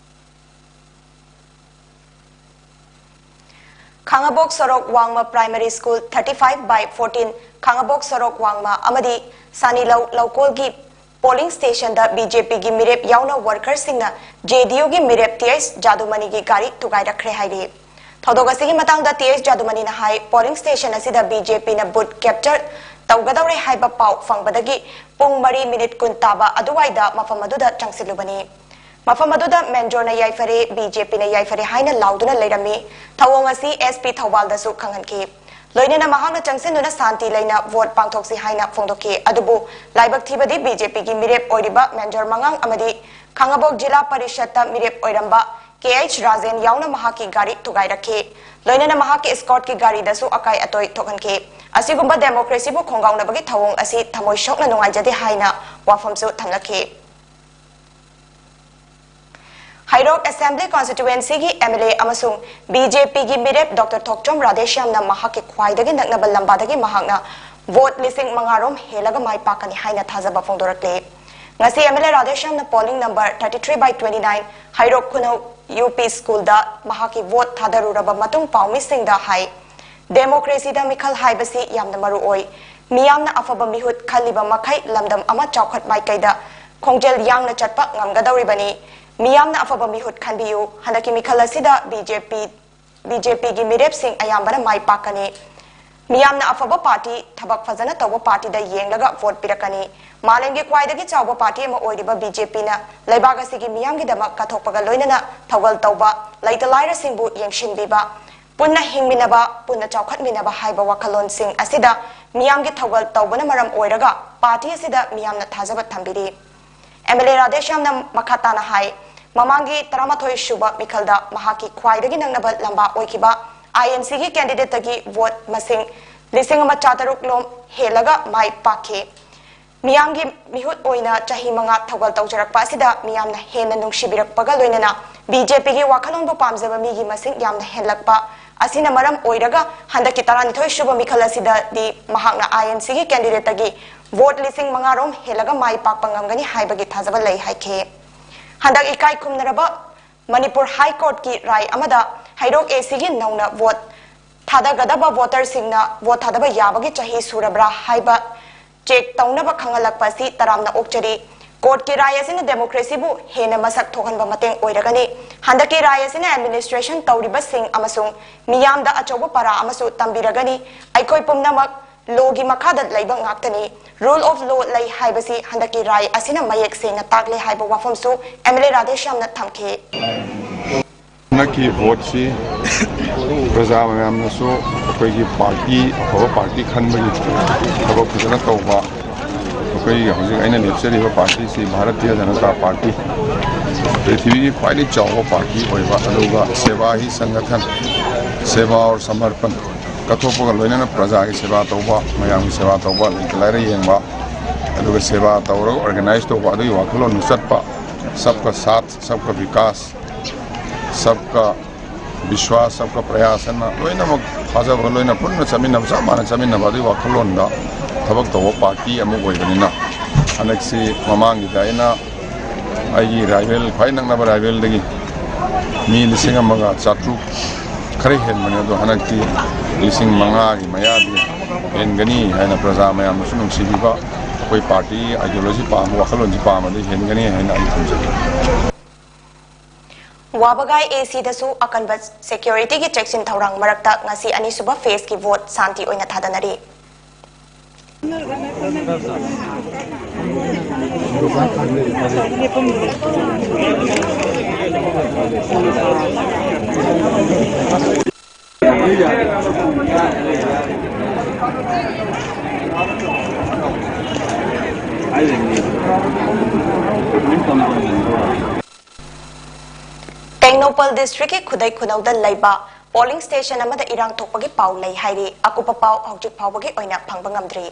ꯈꯥꯉꯕꯣꯛ ꯁꯣꯔꯣꯛ ꯋꯥꯡꯃ primary school thirty five by fourteen, ꯈꯥꯉꯕꯣꯛ ꯁꯣꯔꯣꯛ ꯋꯥꯡꯃ ꯑꯃꯗꯤ ꯁꯥꯅꯤꯂꯧ ꯂꯧꯀꯣꯜꯒꯤ ꯄꯣꯂꯤꯡ ꯁ꯭ꯇꯦꯁꯟꯗ ꯕꯤ ꯖꯦ ꯄꯤꯒꯤ ꯃꯤꯔꯦꯞ ꯌꯥꯎꯅ ꯋꯥꯔꯀꯔꯁꯤꯡꯅ ꯖꯦ ꯗꯤ ꯌꯨꯒꯤ ꯃꯤꯔꯦꯞ ꯇꯤ ꯑꯩꯆ ꯖꯥꯗꯨꯃꯅꯤꯒꯤ ꯒꯥꯔꯤ ꯊꯨꯒꯥꯏꯔꯛꯈ꯭ꯔꯦ ꯍꯥꯏꯔꯤ꯫ ꯊꯧꯗꯣꯛ ꯑꯁꯤꯒꯤ ꯃꯇꯥꯡꯗ ꯇꯤ ꯑꯩꯆ ꯖꯥꯗꯨꯃꯅꯤꯅ ꯍꯥꯏ, ꯄꯣꯂꯤꯡ ꯁ꯭ꯇꯦꯁꯟ ꯑꯁꯤꯗ ꯕꯤ ꯖꯦ ꯄꯤꯅ ꯕꯨꯠ ꯀꯦꯞꯆꯔ ꯇꯧꯒꯗꯧꯔꯦ ꯍꯥꯏꯕ ꯄꯥꯎ ꯐꯪꯕꯗꯒꯤ ꯄꯨꯡ ꯃꯔꯤ ꯃꯤꯅꯤꯠ ꯀꯨꯟ ꯇꯥꯕ ꯑꯗꯨꯋꯥꯏꯗ ꯃꯐꯝ ꯑꯗꯨꯗ ꯆꯪꯁꯤꯜꯂꯨꯕꯅꯤ꯫ ꯃꯐꯝ ꯑꯗꯨꯗ ꯃꯦꯟꯖꯣꯔꯅ ꯌꯥꯏꯐꯔꯦ, ꯕꯤ ꯖꯦ ꯄꯤꯅ ꯌꯥꯏꯐꯔꯦ ꯍꯥꯏꯅ ꯂꯥꯎꯗꯨꯅ ꯂꯩꯔꯝꯃꯤ꯫ ꯊꯧꯑꯣꯡ ꯑꯁꯤ ꯑꯦꯁ ꯄꯤ ꯊꯧꯕꯥꯜꯗꯁꯨ ꯈꯪꯍꯟꯈꯤ꯫ ꯂꯣꯏꯅꯅ ꯃꯍꯥꯛꯅ ꯆꯪꯁꯤꯟꯗꯨꯅ ꯁꯥꯟꯇꯤ ꯂꯩꯅ ꯚꯣꯠ ꯄꯥꯡꯊꯣꯛꯁꯤ ꯍꯥꯏꯅ ꯐꯣꯡꯗꯣꯛꯈꯤ꯫ ꯑꯗꯨꯕꯨ ꯂꯥꯏꯕꯛ ꯊꯤꯕꯗꯤ ꯕꯤ ꯖꯦ ꯄꯤꯒꯤ ꯃꯤꯔꯦꯞ ꯑꯣꯏꯔꯤꯕ ꯃꯦꯟꯖꯣꯔ ꯃꯉꯥꯡ ꯑꯃꯗꯤ ꯈꯥꯉꯕꯣꯛ ꯖꯤꯂꯥ ꯄꯔꯤꯁꯠꯇ ꯃꯤꯔꯦꯞ ꯑꯣꯏꯔꯝꯕ ꯀꯦ ꯑꯩꯆ ꯔꯥꯖꯦꯟ ꯌꯥꯎꯅ ꯃꯍꯥꯛꯀꯤ ꯒꯥꯔꯤ ꯊꯨꯒꯥꯏꯔꯛꯈꯤ꯫ ꯂꯣꯏꯅꯅ ꯃꯍꯥꯛꯀꯤ ꯏꯁꯀꯣꯔꯠꯀꯤ ꯒꯥꯔꯤꯗꯁꯨ ꯑꯀꯥꯏ ꯑꯇꯣꯏ ꯊꯣꯛꯍꯟꯈꯤ꯫ ꯑꯁꯤꯒꯨꯝꯕ ꯗꯦꯃꯣꯀ꯭ꯔꯦꯁꯤꯕꯨ ꯈꯣꯡꯒꯥꯎꯅꯕꯒꯤ ꯊꯧꯑꯣꯡ ꯑꯁꯤ ꯊꯃꯣꯏ ꯁꯣꯛꯅ ꯅꯨꯡꯉꯥꯏꯖꯗꯦ ꯍꯥꯏꯅ ꯋꯥꯐꯝꯁꯨ ꯊꯝꯂꯛꯈꯤ꯫ ꯍꯩꯔꯣꯛ ꯑꯦꯁꯦꯝꯕ꯭ꯂꯤ ꯀꯣꯟꯁꯇꯤꯇ꯭ꯌꯨꯑꯦꯟꯁꯤꯒꯤ ꯑꯦꯝ ꯑꯦꯜ ꯑꯦ ꯑꯃꯁꯨꯡ ꯕꯤ ꯖꯦ ꯄꯤꯒꯤ ꯃꯤꯔꯦꯞ ꯗꯣꯛꯇꯔ ꯊꯣꯛꯆꯣꯝ ꯔꯥꯙꯦꯁ꯭ꯌꯥꯝꯅ ꯃꯍꯥꯛꯀꯤ ꯈ꯭ꯋꯥꯏꯗꯒꯤ ꯅꯛꯅꯕ ꯂꯝꯕꯥꯗꯒꯤ ꯃꯍꯥꯛꯅ ꯚꯣꯠ ꯂꯤꯁꯤꯡ ꯃꯉꯥ ꯔꯣꯝ ꯍꯦꯜꯂꯒ ꯃꯥꯏ ꯄꯥꯛꯀꯅꯤ ꯍꯥꯏꯅ ꯊꯥꯖꯕ ꯐꯣꯡꯗꯣꯔꯛꯂꯤ꯫ ꯉꯁꯤ ꯑꯦꯝ ꯑꯦꯜ ꯑꯦ ꯔꯥꯙꯦꯁ꯭ꯌꯥꯝꯅ polling number thirty three by twenty nine Heirok ꯈꯨꯅꯧ U ꯄꯤ ꯁ꯭ꯀꯨꯜꯗ ꯃꯍꯥꯛꯀꯤ ꯚꯣꯠ ꯊꯥꯗꯔꯨꯔꯕ ꯃꯇꯨꯡ ꯄꯥꯎꯃꯤꯁꯤꯡꯗ ꯍꯥꯏ, ꯗꯦꯃꯣꯀ꯭ꯔꯦꯁꯤꯗ ꯃꯤꯈꯜ ꯍꯥꯏꯕꯁꯤ ꯌꯥꯝꯅ ꯃꯔꯨ ꯑꯣꯏ꯫ ꯃꯤꯌꯥꯝꯅ ꯑꯐꯕ ꯃꯤꯍꯨꯠ ꯈꯜꯂꯤꯕ ꯃꯈꯩ ꯂꯝꯗꯝ ꯑꯃ ꯆꯥꯎꯈꯠ ꯃꯥꯏꯀꯩꯗ ꯈꯣꯡꯖꯦꯜ ꯌꯥꯡꯅ ꯆꯠꯄ ꯉꯝꯒꯗꯧꯔꯤꯕꯅꯤ꯫ ꯃꯤꯌꯥꯝꯅ ꯑꯐꯕ ꯃꯤꯍꯨꯠ ꯈꯟꯕꯤꯌꯨ꯫ ꯍꯟꯗꯛꯀꯤ ꯃꯤꯈꯜ ꯑꯁꯤꯗ ꯕꯤ ꯖꯦ ꯄꯤ, ꯕꯤ ꯖꯦ ꯄꯤꯒꯤ ꯃꯤꯔꯦꯞꯁꯤꯡ ꯑꯌꯥꯝꯕꯅ ꯃꯥꯏ ꯄꯥꯛꯀꯅꯤ꯫ ꯃꯤꯌꯥꯝꯅ ꯑꯐꯕ ꯄꯥꯔꯇꯤ, ꯊꯕꯛ ꯐꯖꯅ ꯇꯧꯕ ꯄꯥꯔꯇꯤꯗ ꯌꯦꯡꯂꯒ ꯚꯣꯠ ꯄꯤꯔꯛꯀꯅꯤ꯫ ꯃꯥꯂꯦꯝꯒꯤ ꯈ꯭ꯋꯥꯏꯗꯒꯤ ꯆꯥꯎꯕ ꯄꯥꯔꯇꯤ ꯑꯃ ꯑꯣꯏꯔꯤꯕ ꯕꯤ ꯖꯦ ꯄꯤꯅ ꯂꯩꯕꯥꯛ ꯑꯁꯤꯒꯤ ꯃꯤꯌꯥꯝꯒꯤꯗꯃꯛ ꯀꯠꯊꯣꯛꯄꯒ ꯂꯣꯏꯅꯅ ꯊꯧꯒꯜ ꯇꯧꯕ, ꯂꯩꯇ ꯂꯥꯏꯔꯁꯤꯡꯕꯨ ꯌꯦꯡꯁꯤꯟꯕꯤꯕ, ꯄꯨꯟꯅ ꯍꯤꯡꯃꯤꯟꯅꯕ, ꯄꯨꯟꯅ ꯆꯥꯎꯈꯠꯃꯤꯟꯅꯕ ꯍꯥꯏꯕ ꯋꯥꯈꯜꯂꯣꯟꯁꯤꯡ ꯑꯁꯤꯗ ꯃꯤꯌꯥꯝꯒꯤ ꯊꯧꯒꯜ ꯇꯧꯕꯅ ꯃꯔꯝ ꯑꯣꯏꯔꯒ ꯄꯥꯔꯇꯤ ꯑꯁꯤꯗ ꯃꯤꯌꯥꯝꯅ ꯊꯥꯖꯕ ꯊꯝꯕꯤꯔꯤ꯫ ꯑꯦꯝ ꯑꯦꯜ ꯑꯦ ꯔꯥꯙꯦꯁ꯭ꯌꯥꯝꯅ ꯃꯈꯥ ꯇꯥꯅ ꯍꯥꯏ, ꯃꯃꯥꯡꯒꯤ ꯇꯔꯥꯃꯥꯊꯣꯏ ꯁꯨꯕ ꯃꯤꯈꯜꯗ ꯃꯍꯥꯛꯀꯤ ꯈ꯭ꯋꯥꯏꯗꯒꯤ ꯅꯛꯅꯕ ꯂꯝꯕꯥ ꯑꯣꯏꯈꯤꯕ ꯑꯥꯏ ꯑꯦꯟ ꯁꯤꯒꯤ ꯀꯦꯟꯗꯤꯗꯦꯠꯇꯒꯤ ꯚꯣꯠ ꯃꯁꯤꯡ ꯂꯤꯁꯤꯡ ꯑꯃ ꯆꯥꯇꯔꯨꯛ ꯂꯣꯝ ꯍꯦꯜꯂꯒ ꯃꯥꯏ ꯄꯥꯛꯈꯤ꯫ ꯃꯤꯌꯥꯝꯒꯤ ꯃꯤꯍꯨꯠ ꯑꯣꯏꯅ ꯆꯍꯤ ꯃꯉꯥ ꯊꯧꯒꯜ ꯇꯧꯖꯔꯛꯄ ꯑꯁꯤꯗ ꯃꯤꯌꯥꯝꯅ ꯍꯦꯟꯅ ꯅꯨꯡꯁꯤꯕꯤꯔꯛꯄꯒ ꯂꯣꯏꯅꯅ ꯕꯤ ꯖꯦ ꯄꯤꯒꯤ ꯋꯥꯈꯜꯂꯣꯟꯕꯨ ꯄꯥꯝꯖꯕ ꯃꯤꯒꯤ ꯃꯁꯤꯡ ꯌꯥꯝꯅ ꯍꯦꯟꯂꯛꯄ ꯑꯁꯤꯅ ꯃꯔꯝ ꯑꯣꯏꯔꯒ ꯍꯟꯗꯛꯀꯤ ꯇꯔꯥꯅꯤꯊꯣꯏ ꯁꯨꯕ ꯃꯤꯈꯜ ꯑꯁꯤꯗꯗꯤ ꯃꯍꯥꯛꯅ ꯑꯥꯏ ꯑꯦꯟ ꯁꯤꯒꯤ ꯀꯦꯟꯗꯤꯗꯦꯠꯇꯒꯤ ꯚꯣꯠ ꯂꯤꯁꯤꯡ ꯃꯉꯥ ꯔꯣꯝ ꯍꯦꯜꯂꯒ ꯃꯥꯏ ꯄꯥꯛꯄ ꯉꯝꯒꯅꯤ ꯍꯥꯏꯕꯒꯤ ꯊꯥꯖꯕ ꯂꯩ ꯍꯥꯏꯈꯤ꯫ ꯍꯟꯗꯛ ꯏꯀꯥꯏ ꯈꯨꯝꯅꯔꯕ ꯃꯅꯤꯄꯨꯔ ꯍꯥꯏ ꯀꯣꯔꯠꯀꯤ ꯔꯥꯏ ꯑꯃꯗ ꯍꯩꯔꯣꯛ ꯑꯦ ꯁꯤꯒꯤ ꯅꯧꯅ ꯚꯣꯠ ꯊꯥꯗꯒꯗꯕ ꯚꯣꯇꯔꯁꯤꯡꯅ ꯚꯣꯠ ꯊꯥꯗꯕ ꯌꯥꯕꯒꯤ ꯆꯍꯤ ꯁꯨꯔꯕ꯭ꯔꯥ ꯍꯥꯏꯕ ꯆꯦꯛ ꯇꯧꯅꯕ ꯈꯪꯍꯜꯂꯛꯄ ꯑꯁꯤ ꯇꯔꯥꯝꯅ ꯑꯣꯛꯆꯔꯤ꯫ ꯀꯣꯔꯠꯀꯤ ꯔꯥꯏ ꯑꯁꯤꯅ ꯗꯦꯃꯣꯀ꯭ꯔꯦꯁꯤꯕꯨ ꯍꯦꯟꯅ ꯃꯁꯛ ꯊꯣꯛꯍꯟꯕ ꯃꯇꯦꯡ ꯑꯣꯏꯔꯒꯅꯤ꯫ ꯍꯟꯗꯛꯀꯤ ꯔꯥꯏ ꯑꯁꯤꯅ ꯑꯦꯗꯃꯤꯅꯤꯁꯇ꯭ꯔꯦꯁꯟ ꯇꯧꯔꯤꯕꯁꯤꯡ ꯑꯃꯁꯨꯡ ꯃꯤꯌꯥꯝꯗ ꯑꯆꯧꯕ ꯄꯔꯥ ꯑꯃꯁꯨ ꯇꯝꯕꯤꯔꯒꯅꯤ꯫ ꯑꯩꯈꯣꯏ ꯄꯨꯝꯅꯃꯛ ꯂꯣꯒꯤ ꯃꯈꯥꯗ ꯂꯩꯕ ꯉꯥꯛꯇꯅꯤ꯫ ꯔꯨꯜ ꯑꯣꯐ ꯂꯣ ꯂꯩ ꯍꯥꯏꯕꯁꯤ ꯍꯟꯗꯛꯀꯤ ꯔꯥꯏ ꯑꯁꯤꯅ ꯃꯌꯦꯛ ꯁꯦꯡꯅ ꯇꯥꯛꯂꯦ ꯍꯥꯏꯕ ꯋꯥꯐꯝꯁꯨ ꯑꯦꯝ ꯑꯦꯜ ꯑꯦ ꯔꯥꯙꯦꯁ꯭ꯌꯥꯝꯅ ꯊꯝꯈꯤ꯫ ꯍꯟꯗꯛ ꯀꯤ ꯚꯣꯠꯁꯤ ꯄ꯭ꯔꯖꯥ ꯃꯌꯥꯝꯅꯁꯨ ꯑꯩꯈꯣꯏꯒꯤ ꯄꯥꯔꯇꯤ, ꯑꯐꯕ ꯄꯥꯔꯇꯤ ꯈꯟꯕꯒꯤ ꯊꯕꯛ ꯐꯖꯅ ꯇꯧꯕ, ꯑꯩꯈꯣꯏꯒꯤ ꯍꯧꯖꯤꯛ ꯑꯩꯅ ꯂꯦꯞꯆꯔꯤꯕ ꯄꯥꯔꯇꯤꯁꯤ ꯚꯥꯔꯇꯤꯌ ꯖꯅꯇꯥ ꯄꯥꯔꯇꯤ, ꯄ꯭ꯔꯤꯊꯤꯕꯤꯒꯤ ꯈ꯭ꯋꯥꯏꯗꯒꯤ ꯆꯥꯎꯕ ꯄꯥꯔꯇꯤ ꯑꯣꯏꯕ, ꯑꯗꯨꯒ ꯁꯦꯕꯥ ꯍꯤ ꯁꯪꯒꯊꯟ, ꯁꯦꯕꯥ ꯑꯣꯔ ꯁꯃꯔꯄꯟ ꯀꯠꯊꯣꯛꯄꯒ ꯂꯣꯏꯅꯅ ꯄ꯭ꯔꯖꯥꯒꯤ ꯁꯦꯕꯥ ꯇꯧꯕ, ꯃꯌꯥꯝꯒꯤ ꯁꯦꯕꯥ ꯇꯧꯕ, ꯂꯩꯇ ꯂꯥꯏꯔ ꯌꯦꯡꯕ, ꯑꯗꯨꯒ ꯁꯦꯕꯥ ꯇꯧꯔꯒ ꯑꯣꯔꯒꯅꯥꯏꯖ ꯇꯧꯕ, ꯑꯗꯨꯒꯤ ꯋꯥꯈꯜꯂꯣꯟꯗꯨ ꯆꯠꯄ, ꯁꯕꯀ ꯁꯥꯊ, ꯁꯕꯀ ꯕꯤꯀꯥꯁ, ꯁꯕꯀ ꯕꯤꯁ꯭ꯋꯥꯁ, ꯁꯕꯀ ꯄ꯭ꯔꯌꯥꯁ ꯑꯅ ꯂꯣꯏꯅꯃꯛ ꯊꯥꯖꯕ ꯂꯣꯏꯅ ꯄꯨꯟꯅ ꯆꯠꯃꯤꯟꯅꯕ, ꯆꯞ ꯃꯥꯟꯅ ꯆꯠꯃꯤꯟꯅꯕ ꯑꯗꯨꯒꯤ ꯋꯥꯈꯜꯂꯣꯟꯗ ꯊꯕꯛ ꯇꯧꯕ ꯄꯥꯔꯇꯤ ꯑꯃ ꯑꯣꯏꯕꯅꯤꯅ, ꯍꯟꯗꯛꯁꯤ ꯃꯃꯥꯡꯒꯤꯗ ꯑꯩꯅ ꯑꯩꯒꯤ ꯔꯥꯏꯕꯦꯜ, ꯈ꯭ꯋꯥꯏ ꯅꯛꯅꯕ ꯔꯥꯏꯕꯦꯜꯗꯒꯤ ꯃꯤ ꯂꯤꯁꯤꯡ ꯑꯃꯒ ꯆꯥꯇ꯭ꯔꯨꯛ ꯈꯔ ꯍꯦꯟꯕꯅꯤ, ꯑꯗꯣ ꯍꯟꯗꯛꯇꯤ ꯂꯤꯁꯤꯡ ꯃꯉꯥꯒꯤ ꯃꯌꯥꯗꯤ ꯍꯦꯟꯒꯅꯤ ꯍꯥꯏꯅ ꯄ꯭ꯔꯖꯥ ꯃꯌꯥꯝꯅꯁꯨ ꯅꯨꯡꯁꯤꯕꯤꯕ, ꯑꯩꯈꯣꯏ ꯄꯥꯔꯇꯤ ꯑꯥꯏꯗꯤꯌꯣꯂꯣꯖꯤ ꯄꯥꯝꯕ, ꯋꯥꯈꯜꯂꯣꯟꯁꯤ ꯄꯥꯝꯕꯗꯤ ꯍꯦꯟꯒꯅꯤ ꯍꯥꯏꯅ ꯑꯩ ꯊꯝꯖꯒꯦ꯫ ꯋꯥꯕꯒꯥꯏ ꯑꯦ ꯁꯤꯗꯁꯨ ꯑꯀꯟꯕ ꯁꯦꯀ꯭ꯌꯨꯔꯤꯇꯤꯒꯤ ꯆꯦꯛꯁꯤꯟ ꯊꯧꯔꯥꯡ ꯃꯔꯛꯇ ꯉꯁꯤ ꯑꯅꯤꯁꯨꯕ ꯐꯦꯖꯀꯤ ꯚꯣꯠ ꯁꯥꯟꯇꯤ ꯑꯣꯏꯅ ꯊꯥꯗꯅꯔꯤ꯫ ꯇꯦꯡꯅꯧꯄꯜ ꯗꯤꯁꯇ꯭ꯔꯤꯛꯀꯤ ꯈꯨꯗꯩ ꯈꯨꯅꯧꯗ ꯂꯩꯕ ꯄꯣꯂꯤꯡ ꯁ꯭ꯇꯦꯁꯟ ꯑꯃꯗ ꯏꯔꯥꯡ ꯊꯣꯛꯄꯒꯤ ꯄꯥꯎ ꯂꯩ ꯍꯥꯏꯔꯤ꯫ ꯑꯀꯨꯞꯄ ꯄꯥꯎ ꯍꯧꯖꯤꯛ ꯐꯥꯎꯕꯒꯤ ꯑꯣꯏꯅ ꯐꯪꯕ ꯉꯝꯗ꯭ꯔꯤ꯫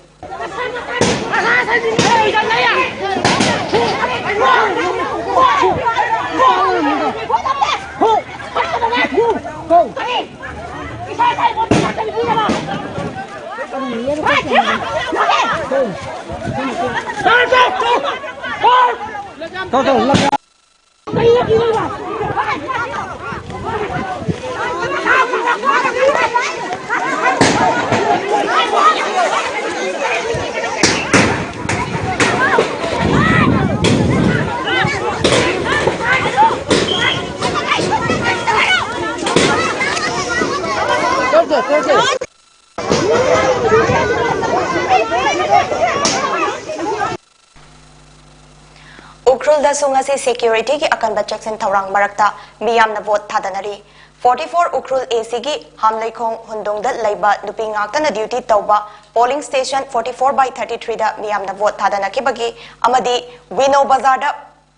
ꯎꯈ꯭ꯔꯨꯜꯗꯁꯨ ꯉꯁꯤ ꯁꯦꯀ꯭ꯌꯨꯔꯤꯇꯤꯒꯤ ꯑꯀꯟꯕ ꯆꯦꯛꯁꯤꯟ ꯊꯧꯔꯥꯡ ꯃꯔꯛꯇ ꯃꯤꯌꯥꯝꯅ ꯚꯣꯠ ꯊꯥꯗꯅꯔꯤ꯫ Forty four ꯎꯈ꯭ꯔꯨꯜ ꯑꯦ ꯁꯤꯒꯤ ꯍꯥꯝꯂꯩꯈꯣꯡ ꯍꯨꯟꯗꯨꯡꯗ ꯂꯩꯕ ꯅꯨꯄꯤ ꯉꯥꯛꯇꯅ ꯗ꯭ꯌꯨꯇꯤ ꯇꯧꯕ polling station forty four by thirty threeꯗ ꯃꯤꯌꯥꯝꯅ ꯚꯣꯠ ꯊꯥꯗꯅꯈꯤꯕꯒꯤ ꯑꯃꯗꯤ ꯋꯤꯅꯣ ꯕꯖꯥꯔꯗ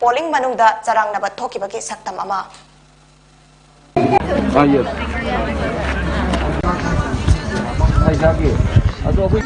ꯄꯣꯂꯤꯡ ꯃꯅꯨꯡꯗ ꯆꯔꯥꯡꯅꯕ ꯊꯣꯛꯈꯤꯕꯒꯤ ꯁꯛꯇꯝ ꯑꯃ꯫ Ah, yes. ꯑꯩ ꯆꯥꯒꯦ꯫ ꯑꯗꯣ ꯑꯩꯈꯣꯏ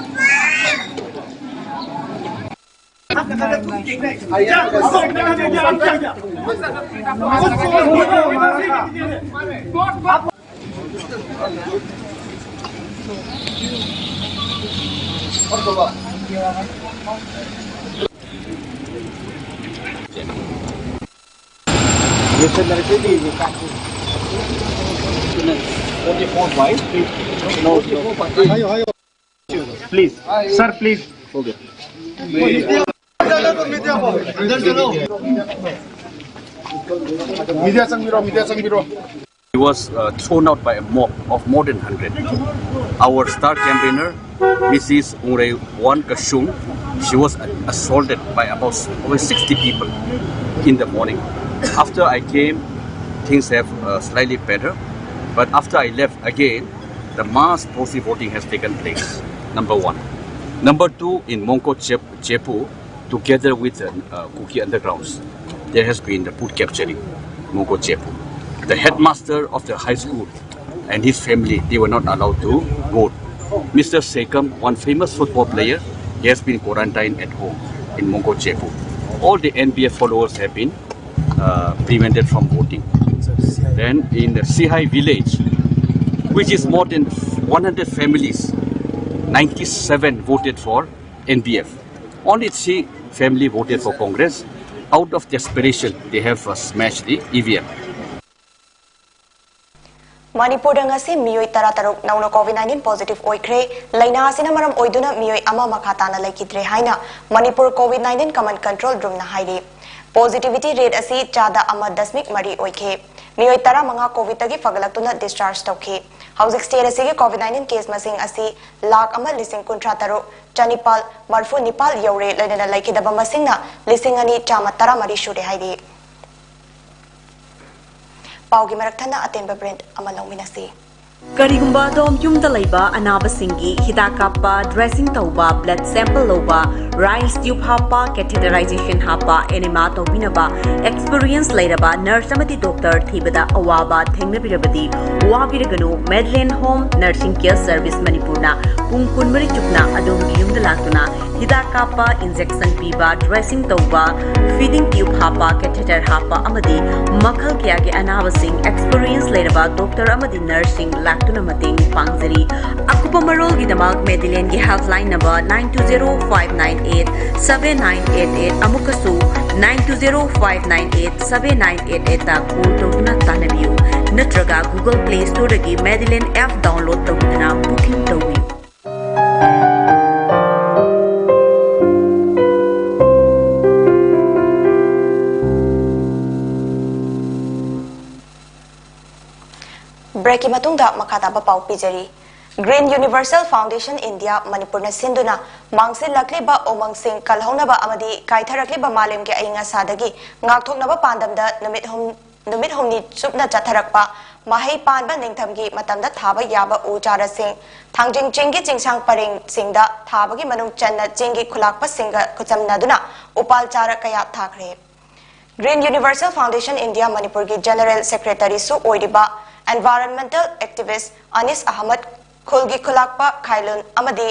Forty four by. No, no. Please, sir, please. Okay. Media ꯆꯪꯕꯤꯔꯣ, media ꯆꯪꯕꯤꯔꯣ. He was uh, thrown out by a mob of more than hundred. Our star campaigner, Missus Ungreiwan Kashung, she was assaulted by about over sixty people in the morning. After I came, things have uh, slightly better. But after I left again, the mass proxy voting has taken place. Number one. Number two, in Mongko Chep- Chepu, together with uh, uh, Kuki undergrounds, there has been the food capturing, Mongko Chepu. The headmaster of the high school and his family, they were not allowed to vote. Mister Sekam, one famous football player, he has been quarantined at home in Mongko Chepu. All the N P F followers have been uh, prevented from voting. Then in the Sihai village, which is more than one hundred families, ninety-seven voted for N P F. Only three family voted for Congress. Out of desperation, they have uh, smashed the E V M. ꯃꯅꯤꯄꯨꯔꯗ ꯉꯁꯤ ꯃꯤꯑꯣꯏ ꯇꯔꯥꯇꯔꯨꯛ ꯅꯧꯅ COVID nineteen positive ꯑꯣꯏꯈ꯭ꯔꯦ꯫ ꯂꯥꯏꯅꯥ ꯑꯁꯤꯅ ꯃꯔꯝ ꯑꯣꯏꯗꯨꯅ ꯃꯤꯑꯣꯏ ꯑꯃ ꯃꯈꯥ ꯇꯥꯅ ꯂꯩꯈꯤꯗ꯭ꯔꯦ ꯍꯥꯏꯅ Manipur COVID nineteen command control roomꯅ ꯍꯥꯏꯔꯤ꯫ Positivity rate ꯑꯁꯤ ꯆꯥꯗ ꯑꯃ ꯗꯁꯃꯤꯛ ꯃꯔꯤ ꯑꯣꯏꯈꯤ꯫ ꯃꯤꯑꯣꯏ ꯇꯔꯥꯃꯉꯥ ꯀꯣꯚꯤꯗꯇꯒꯤ ꯐꯒꯠꯂꯛꯇꯨꯅ ꯗꯤꯁꯆꯥꯔꯖ ꯇꯧꯈꯤ꯫ ꯍꯧꯖꯤꯛ ꯁ꯭ꯇꯦꯠ ꯑꯁꯤꯒꯤ ꯀꯣꯚꯤꯗ ꯅꯥꯏꯟꯇꯤꯟ ꯀꯦꯁ ꯃꯁꯤꯡ ꯑꯁꯤ ꯂꯥꯈ ꯑꯃ ꯂꯤꯁꯤꯡ ꯀꯨꯟꯊ꯭ꯔꯥ ꯇꯔꯨꯛ ꯆꯅꯤꯄꯥꯜ ꯃꯔꯤꯐꯨ ꯅꯤꯄꯥꯜ ꯌꯧꯔꯦ꯫ ꯂꯣꯏꯅꯅ ꯂꯩꯈꯤꯗꯕ ꯃꯁꯤꯡꯅ ꯂꯤꯁꯤꯡ ꯑꯅꯤ ꯆꯥꯝꯃ ꯇꯔꯥꯃꯔꯤ ꯁꯨꯔꯦ ꯍꯥꯏꯔꯤ꯫ ꯄꯥꯎꯒꯤ ꯃꯔꯛ ꯊꯠꯅ ꯑꯇꯦꯟꯕ ꯕ꯭ꯔꯤꯐ ꯑꯃ ꯂꯧꯃꯤꯟꯅꯁꯤ꯫ ꯀꯔꯤꯒꯨꯝꯕ ꯑꯗꯣꯝ ꯌꯨꯝꯗ ꯂꯩꯕ ꯑꯅꯥꯕꯁꯤꯡꯒꯤ ꯍꯤꯗꯥꯛ ꯀꯥꯞꯄ, ꯗ꯭ꯔꯦꯁꯤꯡ ꯇꯧꯕ, ꯕ꯭ꯂꯗ ꯁꯦꯝꯄꯜ ꯂꯧꯕ, ꯔꯥꯏꯁ ꯇ꯭ꯌꯨꯕ ꯍꯥꯞꯄ, ꯀꯦꯊꯦꯇꯔꯥꯏꯖꯦꯁꯟ ꯍꯥꯞꯄ, ꯑꯦꯅꯦꯃꯥ ꯇꯧꯕꯤꯅꯕ ꯑꯦꯛꯁꯄꯤꯔꯤꯌꯦꯟꯁ ꯂꯩꯔꯕ ꯅꯔꯁ ꯑꯃꯗꯤ ꯗꯣꯛꯇꯔ ꯊꯤꯕꯗ ꯑꯋꯥꯕ ꯊꯦꯡꯅꯕꯤꯔꯕꯗꯤ ꯋꯥꯕꯤꯔꯒꯅꯨ꯫ ꯃꯦꯗꯂꯦꯟ ꯍꯣꯝ ꯅꯔꯁꯤꯡ ꯀꯦꯌꯔ ꯁꯔꯚꯤꯁ ꯃꯅꯤꯄꯨꯔꯅ ꯄꯨꯡ ꯀꯨꯟꯃꯔꯤ ꯆꯨꯞꯅ ꯑꯗꯣꯝꯒꯤ ꯌꯨꯝꯗ ꯂꯥꯛꯇꯨꯅ ꯍꯤꯗꯥꯛ ꯀꯥꯞꯄ, ꯏꯟꯖꯦꯛꯁꯟ ꯄꯤꯕ, ꯗ꯭ꯔꯦꯁꯤꯡ ꯇꯧꯕ, ꯐꯤꯗꯤꯡ ꯇ꯭ꯌꯨꯕ ꯍꯥꯞꯄ, ꯀꯦꯊꯦꯇꯔ ꯍꯥꯞꯄ ꯑꯃꯗꯤ ꯃꯈꯜ ꯀꯌꯥꯒꯤ ꯑꯅꯥꯕꯁꯤꯡ ꯑꯦꯛꯁꯄꯤꯔꯤꯌꯦꯟꯁ ꯂꯩꯔꯕ ꯗꯣꯛꯇꯔ ꯑꯃꯗꯤ ꯅꯔꯁꯁꯤꯡ ꯂꯥꯛꯇꯨꯅ ꯃꯇꯦꯡ ꯄꯥꯡꯖꯔꯤ꯫ ꯑꯀꯨꯞꯄ ꯃꯔꯣꯜꯒꯤꯗꯃꯛ ꯃꯦꯗꯤꯂꯦꯟꯒꯤ helpline number nine two zero five nine eight seven nine eight eight ꯑꯃꯨꯛꯀꯁꯨ nine two zero five nine eight seven nine eight eight ꯇ ꯀꯣꯜ ꯇꯧꯗꯨꯅ ꯇꯥꯟꯅꯕꯤꯌꯨ, ꯅꯠꯇ꯭ꯔꯒ Google Play Storeꯗꯒꯤ ꯃꯦꯗꯤꯂꯦꯟ ꯑꯦꯞ ꯗꯥꯎꯟꯂꯣꯗ ꯇꯧꯗꯨꯅ ꯕꯨꯀꯤꯡ ꯇꯧꯕꯤꯌꯨ꯫ ꯕ꯭ꯔꯦꯛꯀꯤ ꯃꯇꯨꯡꯗ ꯃꯈꯥ ꯇꯥꯕ ꯄꯥꯎ ꯄꯤꯖꯔꯤ꯫ ꯒ꯭ꯔꯤꯟ ꯌꯨꯅꯤꯚꯔꯁꯦꯜ ꯐꯥꯎꯟꯗꯦꯁꯟ ꯏꯟꯗꯤꯌꯥ ꯃꯅꯤꯄꯨꯔꯅ ꯁꯤꯟꯗꯨꯅ ꯃꯥꯡꯁꯤꯜꯂꯛꯂꯤꯕ ꯎꯃꯪꯁꯤꯡ ꯀꯜꯍꯧꯅꯕ ꯑꯃꯗꯤ ꯀꯥꯏꯊꯔꯛꯂꯤꯕ ꯃꯥꯂꯦꯝꯒꯤ ꯑꯏꯪ ꯑꯁꯥꯗꯒꯤ ꯉꯥꯛꯊꯣꯛꯅꯕ ꯄꯥꯟꯗꯝꯗ ꯅꯨꯃꯤꯠ ꯍꯨꯝ-, ꯅꯨꯃꯤꯠ ꯍꯨꯝꯅꯤ ꯆꯨꯞꯅ ꯆꯠꯊꯔꯛꯄ ꯃꯍꯩ ꯄꯥꯟꯕ ꯅꯤꯡꯊꯝꯒꯤ ꯃꯇꯝꯗ ꯊꯥꯕ ꯌꯥꯕ ꯎ ꯆꯥꯔꯥꯁꯤꯡ ꯊꯥꯡꯖꯤꯡ ꯆꯤꯡꯒꯤ ꯆꯤꯡꯁꯥꯡ ꯄꯔꯦꯡꯁꯤꯡꯗ ꯊꯥꯕꯒꯤ ꯃꯅꯨꯡ ꯆꯟꯅ ꯆꯤꯡꯒꯤ ꯈꯨꯂꯥꯛꯄꯁꯤꯡꯒ ꯈꯨꯠꯁꯝꯅꯗꯨꯅ ꯎꯄꯥꯜ ꯆꯥꯔꯥ ꯀꯌꯥ ꯊꯥꯈ꯭ꯔꯦ꯫ ꯒ꯭ꯔꯤꯟ ꯌꯨꯅꯤꯚꯔꯁꯦꯜ ꯐꯥꯎꯟꯗꯦꯁꯟ ꯏꯟꯗꯤꯌꯥ ꯃꯅꯤꯄꯨꯔꯒꯤ ꯖꯦꯅꯔꯦꯜ ꯁꯦꯀ꯭ꯔꯦꯇꯔꯤꯁꯨ ꯑꯣꯏꯔꯤꯕ ꯏꯟꯚꯥꯏꯔꯟꯃꯦꯟꯇꯦꯜ ꯑꯦꯛꯇꯤꯚꯤꯁ꯭ꯠ ꯑꯅꯤꯁ ꯑꯍꯃꯗ, ꯈꯨꯜꯒꯤ ꯈꯨꯂꯥꯛꯄ, ꯈꯥꯏꯂꯨꯟ ꯑꯃꯗꯤ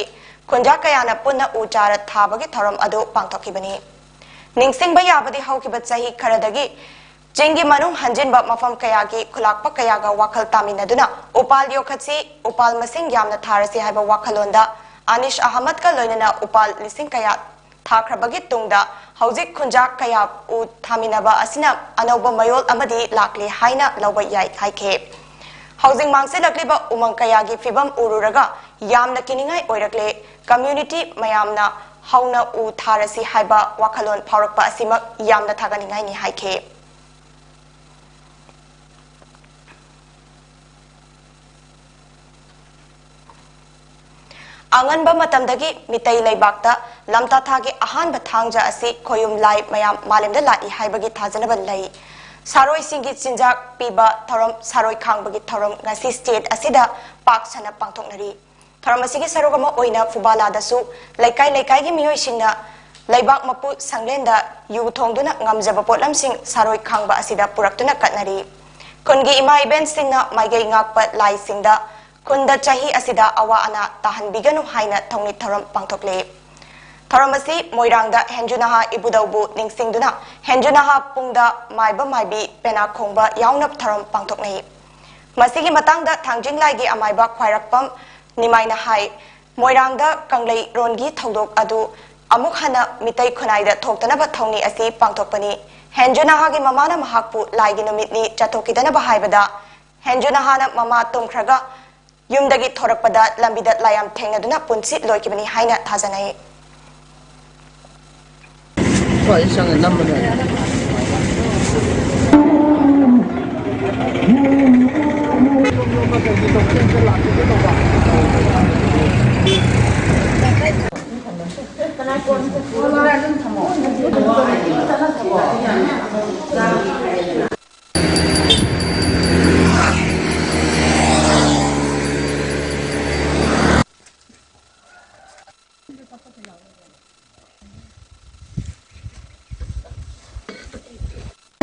ꯈꯨꯟꯖꯥ ꯀꯌꯥꯅ ꯄꯨꯟꯅ ꯎ ꯆꯥꯔꯥ ꯊꯥꯕꯒꯤ ꯊꯧꯔꯝ ꯑꯗꯨ ꯄꯥꯡꯊꯣꯛꯈꯤꯕꯅꯤ꯫ ꯅꯤꯡꯁꯤꯡꯕ ꯌꯥꯕꯗꯤ, ꯍꯧꯈꯤꯕ ꯆꯍꯤ ꯈꯔꯗꯒꯤ ꯆꯤꯡꯒꯤ ꯃꯅꯨꯡ ꯍꯟꯖꯤꯟꯕ ꯃꯐꯝ ꯀꯌꯥꯒꯤ ꯈꯨꯂꯥꯛꯄ ꯀꯌꯥꯒ ꯋꯥꯈꯜ ꯇꯥꯃꯤꯟꯅꯗꯨꯅ ꯎꯄꯥꯜ ꯌꯣꯛꯈꯠꯁꯤ, ꯎꯄꯥꯜ ꯃꯁꯤꯡ ꯌꯥꯝꯅ ꯊꯥꯔꯁꯤ ꯍꯥꯏꯕ ꯋꯥꯈꯜꯂꯣꯟꯗ ꯑꯅꯤꯁ ꯑꯍꯃꯗꯀ ꯂꯣꯏꯅꯅ ꯎꯄꯥꯜ ꯂꯤꯁꯤꯡ ꯀꯌꯥ ꯊꯥꯈ꯭ꯔꯕꯒꯤ ꯇꯨꯡꯗ ꯍꯧꯖꯤꯛ ꯈꯨꯟꯖꯥ ꯀꯌꯥ ꯎ ꯊꯥꯃꯤꯟꯅꯕ ꯑꯁꯤꯅ ꯑꯅꯧꯕ ꯃꯌꯣꯜ ꯑꯃꯗꯤ ꯂꯥꯛꯂꯦ ꯍꯥꯏꯅ ꯂꯧꯕ ꯌꯥꯏ ꯍꯥꯏꯈꯤ꯫ ꯍꯧꯖꯤꯛ ꯃꯥꯡꯁꯤꯜꯂꯛꯂꯤꯕ ꯎꯃꯪ ꯀꯌꯥꯒꯤ ꯐꯤꯕꯝ ꯎꯔꯨꯔꯒ ꯌꯥꯝꯅ ꯀꯤꯅꯤꯡꯉꯥꯏ ꯑꯣꯏꯔꯛꯂꯦ꯫ ꯀꯝꯃ꯭ꯌꯨꯅꯤꯇꯤ ꯃꯌꯥꯝꯅ ꯍꯧꯅ ꯎ ꯊꯥꯔꯁꯤ ꯍꯥꯏꯕ ꯋꯥꯈꯜꯂꯣꯟ ꯐꯥꯎꯔꯛꯄ ꯑꯁꯤꯃꯛ ꯌꯥꯝꯅ ꯊꯥꯒꯠꯅꯤꯡꯉꯥꯏꯅꯤ ꯍꯥꯏꯈꯤ꯫ ꯑꯉꯟꯕ ꯃꯇꯝꯗꯒꯤ ꯃꯤꯇꯩ ꯂꯩꯕꯥꯛꯇ ꯂꯝꯇꯥ ꯊꯥꯒꯤ ꯑꯍꯥꯟꯕ ꯊꯥꯡꯖ ꯑꯁꯤ ꯈꯣꯌꯨꯝ ꯂꯥꯏ ꯃꯌꯥꯝ ꯃꯥꯂꯦꯝꯗ ꯂꯥꯛꯏ ꯍꯥꯏꯕꯒꯤ ꯊꯥꯖꯅꯕ ꯂꯩ꯫ ꯁꯥꯔꯣꯏꯁꯤꯡꯒꯤ ꯆꯤꯟꯖꯥꯛ ꯄꯤꯕ ꯊꯧꯔꯝ, ꯁꯥꯔꯣꯏ ꯈꯥꯡꯕꯒꯤ ꯊꯧꯔꯝ ꯉꯁꯤ state ꯑꯁꯤꯗ ꯄꯥꯛ ꯁꯟꯅ ꯄꯥꯡꯊꯣꯛꯅꯔꯤ꯫ ꯊꯧꯔꯝ ꯑꯁꯤꯒꯤ ꯁꯔꯨꯛ ꯑꯃ ꯑꯣꯏꯅ ꯐꯨꯕꯥꯂꯥꯗꯁꯨ ꯂꯩꯀꯥꯏ ꯂꯩꯀꯥꯏꯒꯤ ꯃꯤꯑꯣꯏꯁꯤꯡꯅ ꯂꯩꯕꯥꯛ ꯃꯄꯨ ꯁꯪꯂꯦꯟꯗ ꯌꯨ ꯊꯣꯡꯗꯨꯅ ꯉꯝꯖꯕ ꯄꯣꯠꯂꯝꯁꯤꯡ ꯁꯥꯔꯣꯏ ꯈꯥꯡꯕ ꯑꯁꯤꯗ ꯄꯨꯔꯛꯇꯨꯅ ꯀꯠꯅꯔꯤ꯫ ꯈꯨꯟꯒꯤ ꯏꯃꯥ ꯏꯕꯦꯟꯁꯤꯡꯅ ꯃꯥꯏꯀꯩ ꯉꯥꯛꯄ ꯂꯥꯏꯁꯤꯡꯗ ꯈꯨꯟꯗ ꯆꯍꯤ ꯑꯁꯤꯗ ꯑꯋꯥ ꯑꯅꯥ ꯇꯥꯍꯟꯕꯤꯒꯅꯨ ꯍꯥꯏꯅ ꯊꯧꯅꯤ ꯊꯧꯔꯝ ꯄꯥꯡꯊꯣꯛꯂꯤ꯫ ꯊꯧꯔꯝ ꯑꯁꯤ ꯃꯣꯏꯔꯥꯡꯗ ꯍꯦꯟꯖꯨ ꯅꯍꯥ ꯏꯕꯨꯙꯧꯕꯨ ꯅꯤꯡꯁꯤꯡꯗꯨꯅ ꯍꯦꯟꯖꯨ ꯅꯍꯥ ꯄꯨꯡꯗ ꯃꯥꯏꯕ ꯃꯥꯏꯕꯤ ꯄꯦꯅꯥ ꯈꯣꯡꯕ ꯌꯥꯎꯅ ꯊꯧꯔꯝ ꯄꯥꯡꯊꯣꯛꯅꯩ꯫ ꯃꯁꯤꯒꯤ ꯃꯇꯥꯡꯗ ꯊꯥꯡꯖꯤꯡ ꯂꯥꯏꯒꯤ ꯑꯃꯥꯏꯕ ꯈ꯭ꯋꯥꯏꯔꯥꯛꯄꯝ ꯅꯤꯃꯥꯏꯅ ꯍꯥꯏ, ꯃꯣꯏꯔꯥꯡꯗ ꯀꯪꯂꯩꯔꯣꯟꯒꯤ ꯊꯧꯗꯣꯛ ꯑꯗꯨ ꯑꯃꯨꯛ ꯍꯟꯅ ꯃꯤꯇꯩ ꯈꯨꯟꯅꯥꯏꯗ ꯊꯣꯛꯇꯅꯕ ꯊꯧꯅꯤ ꯑꯁꯤ ꯄꯥꯡꯊꯣꯛꯄꯅꯤ꯫ ꯍꯦꯟꯖꯨ ꯅꯍꯥꯒꯤ ꯃꯃꯥꯅ ꯃꯍꯥꯛꯄꯨ ꯂꯥꯏꯒꯤ ꯅꯨꯃꯤꯠꯅꯤ ꯆꯠꯊꯣꯛꯈꯤꯗꯅꯕ ꯍꯥꯏꯕꯗ, ꯍꯦꯟꯖꯨ ꯅꯍꯥꯅ ꯃꯃꯥ ꯇꯨꯝꯈ꯭ꯔꯒ ꯌꯨꯝꯗꯒꯤ ꯊꯣꯔꯛꯄꯗ ꯂꯝꯕꯤꯗ ꯂꯥꯏꯌꯥꯝ ꯊꯦꯡꯅꯗꯨꯅ ꯄꯨꯟꯁꯤ ꯂꯣꯏꯈꯤꯕꯅꯤ ꯍꯥꯏꯅ ꯊꯥꯖꯅꯩ꯫ ꯁ꯭ꯋꯥꯏꯗ ꯆꯪꯉ ꯅꯝꯕꯅꯦ꯫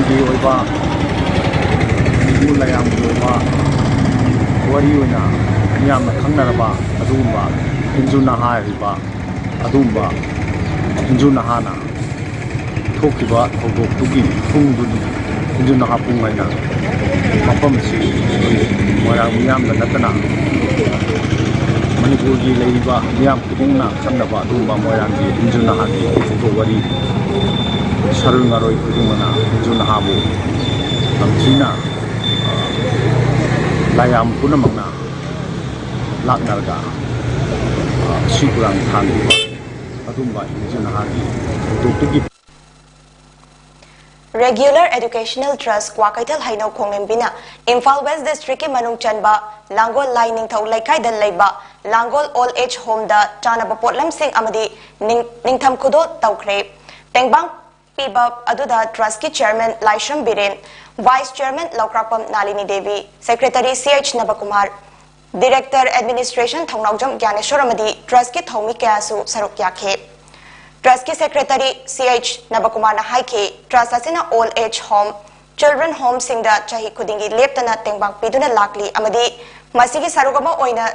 ꯒꯤ ꯑꯣꯏꯕ, ꯏꯕꯨ ꯂꯥꯏꯌꯥꯝꯒꯤ ꯑꯣꯏꯕ ꯋꯥꯔꯤ ꯑꯣꯏꯅ ꯃꯤꯌꯥꯝꯅ ꯈꯪꯅꯔꯕ ꯑꯗꯨꯒꯨꯝꯕ ꯍꯦꯟꯖꯨ ꯅꯍꯥ ꯍꯥꯏꯔꯤꯕ ꯑꯗꯨꯒꯨꯝꯕ ꯍꯦꯟꯖꯨ ꯅꯍꯥꯅ ꯊꯣꯛꯈꯤꯕ ꯊꯧꯗꯣꯛꯇꯨꯒꯤ ꯄꯨꯡꯗꯨꯅꯤ ꯍꯦꯟꯖꯨ ꯅꯍꯥ ꯄꯨꯡ ꯍꯥꯏꯅ ꯃꯐꯝ ꯑꯁꯤ ꯃꯣꯏꯔꯥꯡ ꯃꯤꯌꯥꯝꯗ ꯅꯠꯇꯅ ꯃꯅꯤꯄꯨꯔꯒꯤ ꯂꯩꯔꯤꯕ ꯃꯤꯌꯥꯝ ꯈꯨꯗꯤꯡꯅ ꯈꯪꯅꯕ ꯑꯗꯨꯒꯨꯝꯕ ꯃꯣꯏꯔꯥꯡꯒꯤ ꯍꯦꯟꯖꯨ ꯅꯍꯥꯒꯤ ꯊꯧꯗꯣꯛ ꯋꯥꯔꯤ ꯁꯔꯨ ꯉꯥꯔꯣꯏ ꯈꯨꯗꯤꯡꯃꯛꯅ ꯍꯦꯟꯖꯨ ꯅꯍꯥꯕꯨ ꯌꯥꯝ ꯊꯤꯅ, ꯑ, ꯂꯥꯏꯌꯥꯝ ꯄꯨꯝꯅꯃꯛꯅ ꯂꯥꯛꯅꯔꯒ, ꯑ, ꯁꯤ ꯈꯨꯔꯥꯡ ꯊꯥꯡꯈꯤꯕ ꯑꯗꯨꯒꯨꯝꯕ ꯍꯦꯟꯖꯨ ꯅꯍꯥꯒꯤ ꯊꯧꯗꯣꯛꯇꯨꯒꯤ Regular Educational Trust ꯀ꯭ꯋꯥꯀꯩꯊꯦꯜ ꯍꯩꯅꯧ ꯈꯣꯡꯂꯦꯝꯕꯤꯅ ꯏꯝꯐꯥꯜ ꯋꯦꯁ ꯗꯤꯁꯇ꯭ꯔꯤꯛꯀꯤ ꯃꯅꯨꯡ ꯆꯟꯕ ꯂꯥꯡꯒꯣꯜ ꯂꯥꯏꯅꯤꯡꯊꯧ ꯂꯩꯀꯥꯏꯗ ꯂꯩꯕ ꯂꯥꯡꯒꯣꯜ ꯑꯣꯜ ꯑꯦꯖ ꯍꯣꯝꯗ ꯆꯥꯅꯕ ꯄꯣꯠꯂꯝꯁꯤꯡ ꯑꯃꯗꯤ ꯅꯤꯡ- ꯅꯤꯡꯊꯝ ꯈꯨꯗꯣꯜ ꯇꯧꯈ꯭ꯔꯦ꯫ ꯇꯦꯡꯕꯥꯡ ꯄꯤꯕ ꯑꯗꯨꯗ ꯇ꯭ꯔꯁꯀꯤ chairman Laishram Biren, vice chairman Loukrakpam Nalini Devi, secretary C H Nabakumar, director administration Thounaojam Gyaneshor ꯑꯃꯗꯤ ꯇ꯭ꯔꯁꯀꯤ ꯊꯧꯃꯤ ꯀꯌꯥꯁꯨ ꯁꯔꯨꯛ ꯌꯥꯈꯤ꯫ ꯇ꯭ꯔꯁꯀꯤ ꯁꯦꯀ꯭ꯔꯦꯇꯔꯤ ꯁꯤ ꯑꯩꯆ ꯅꯕꯀꯨꯃꯥꯔꯅ ꯍꯥꯏꯈꯤ, ꯇ꯭ꯔꯁ ꯑꯁꯤꯅ ꯑꯣꯜ ꯑꯦꯖ ꯍꯣꯝ, ꯆꯤꯜꯗ꯭ꯔꯦꯟ ꯍꯣꯝꯁꯤꯡꯗ ꯆꯍꯤ ꯈꯨꯗꯤꯡꯒꯤ ꯂꯦꯞꯇꯅ ꯇꯦꯡꯕꯥꯡ ꯄꯤꯗꯨꯅ ꯂꯥꯛꯂꯤ ꯑꯃꯗꯤ ꯃꯁꯤꯒꯤ ꯁꯔꯨꯛ ꯑꯃ ꯑꯣꯏꯅ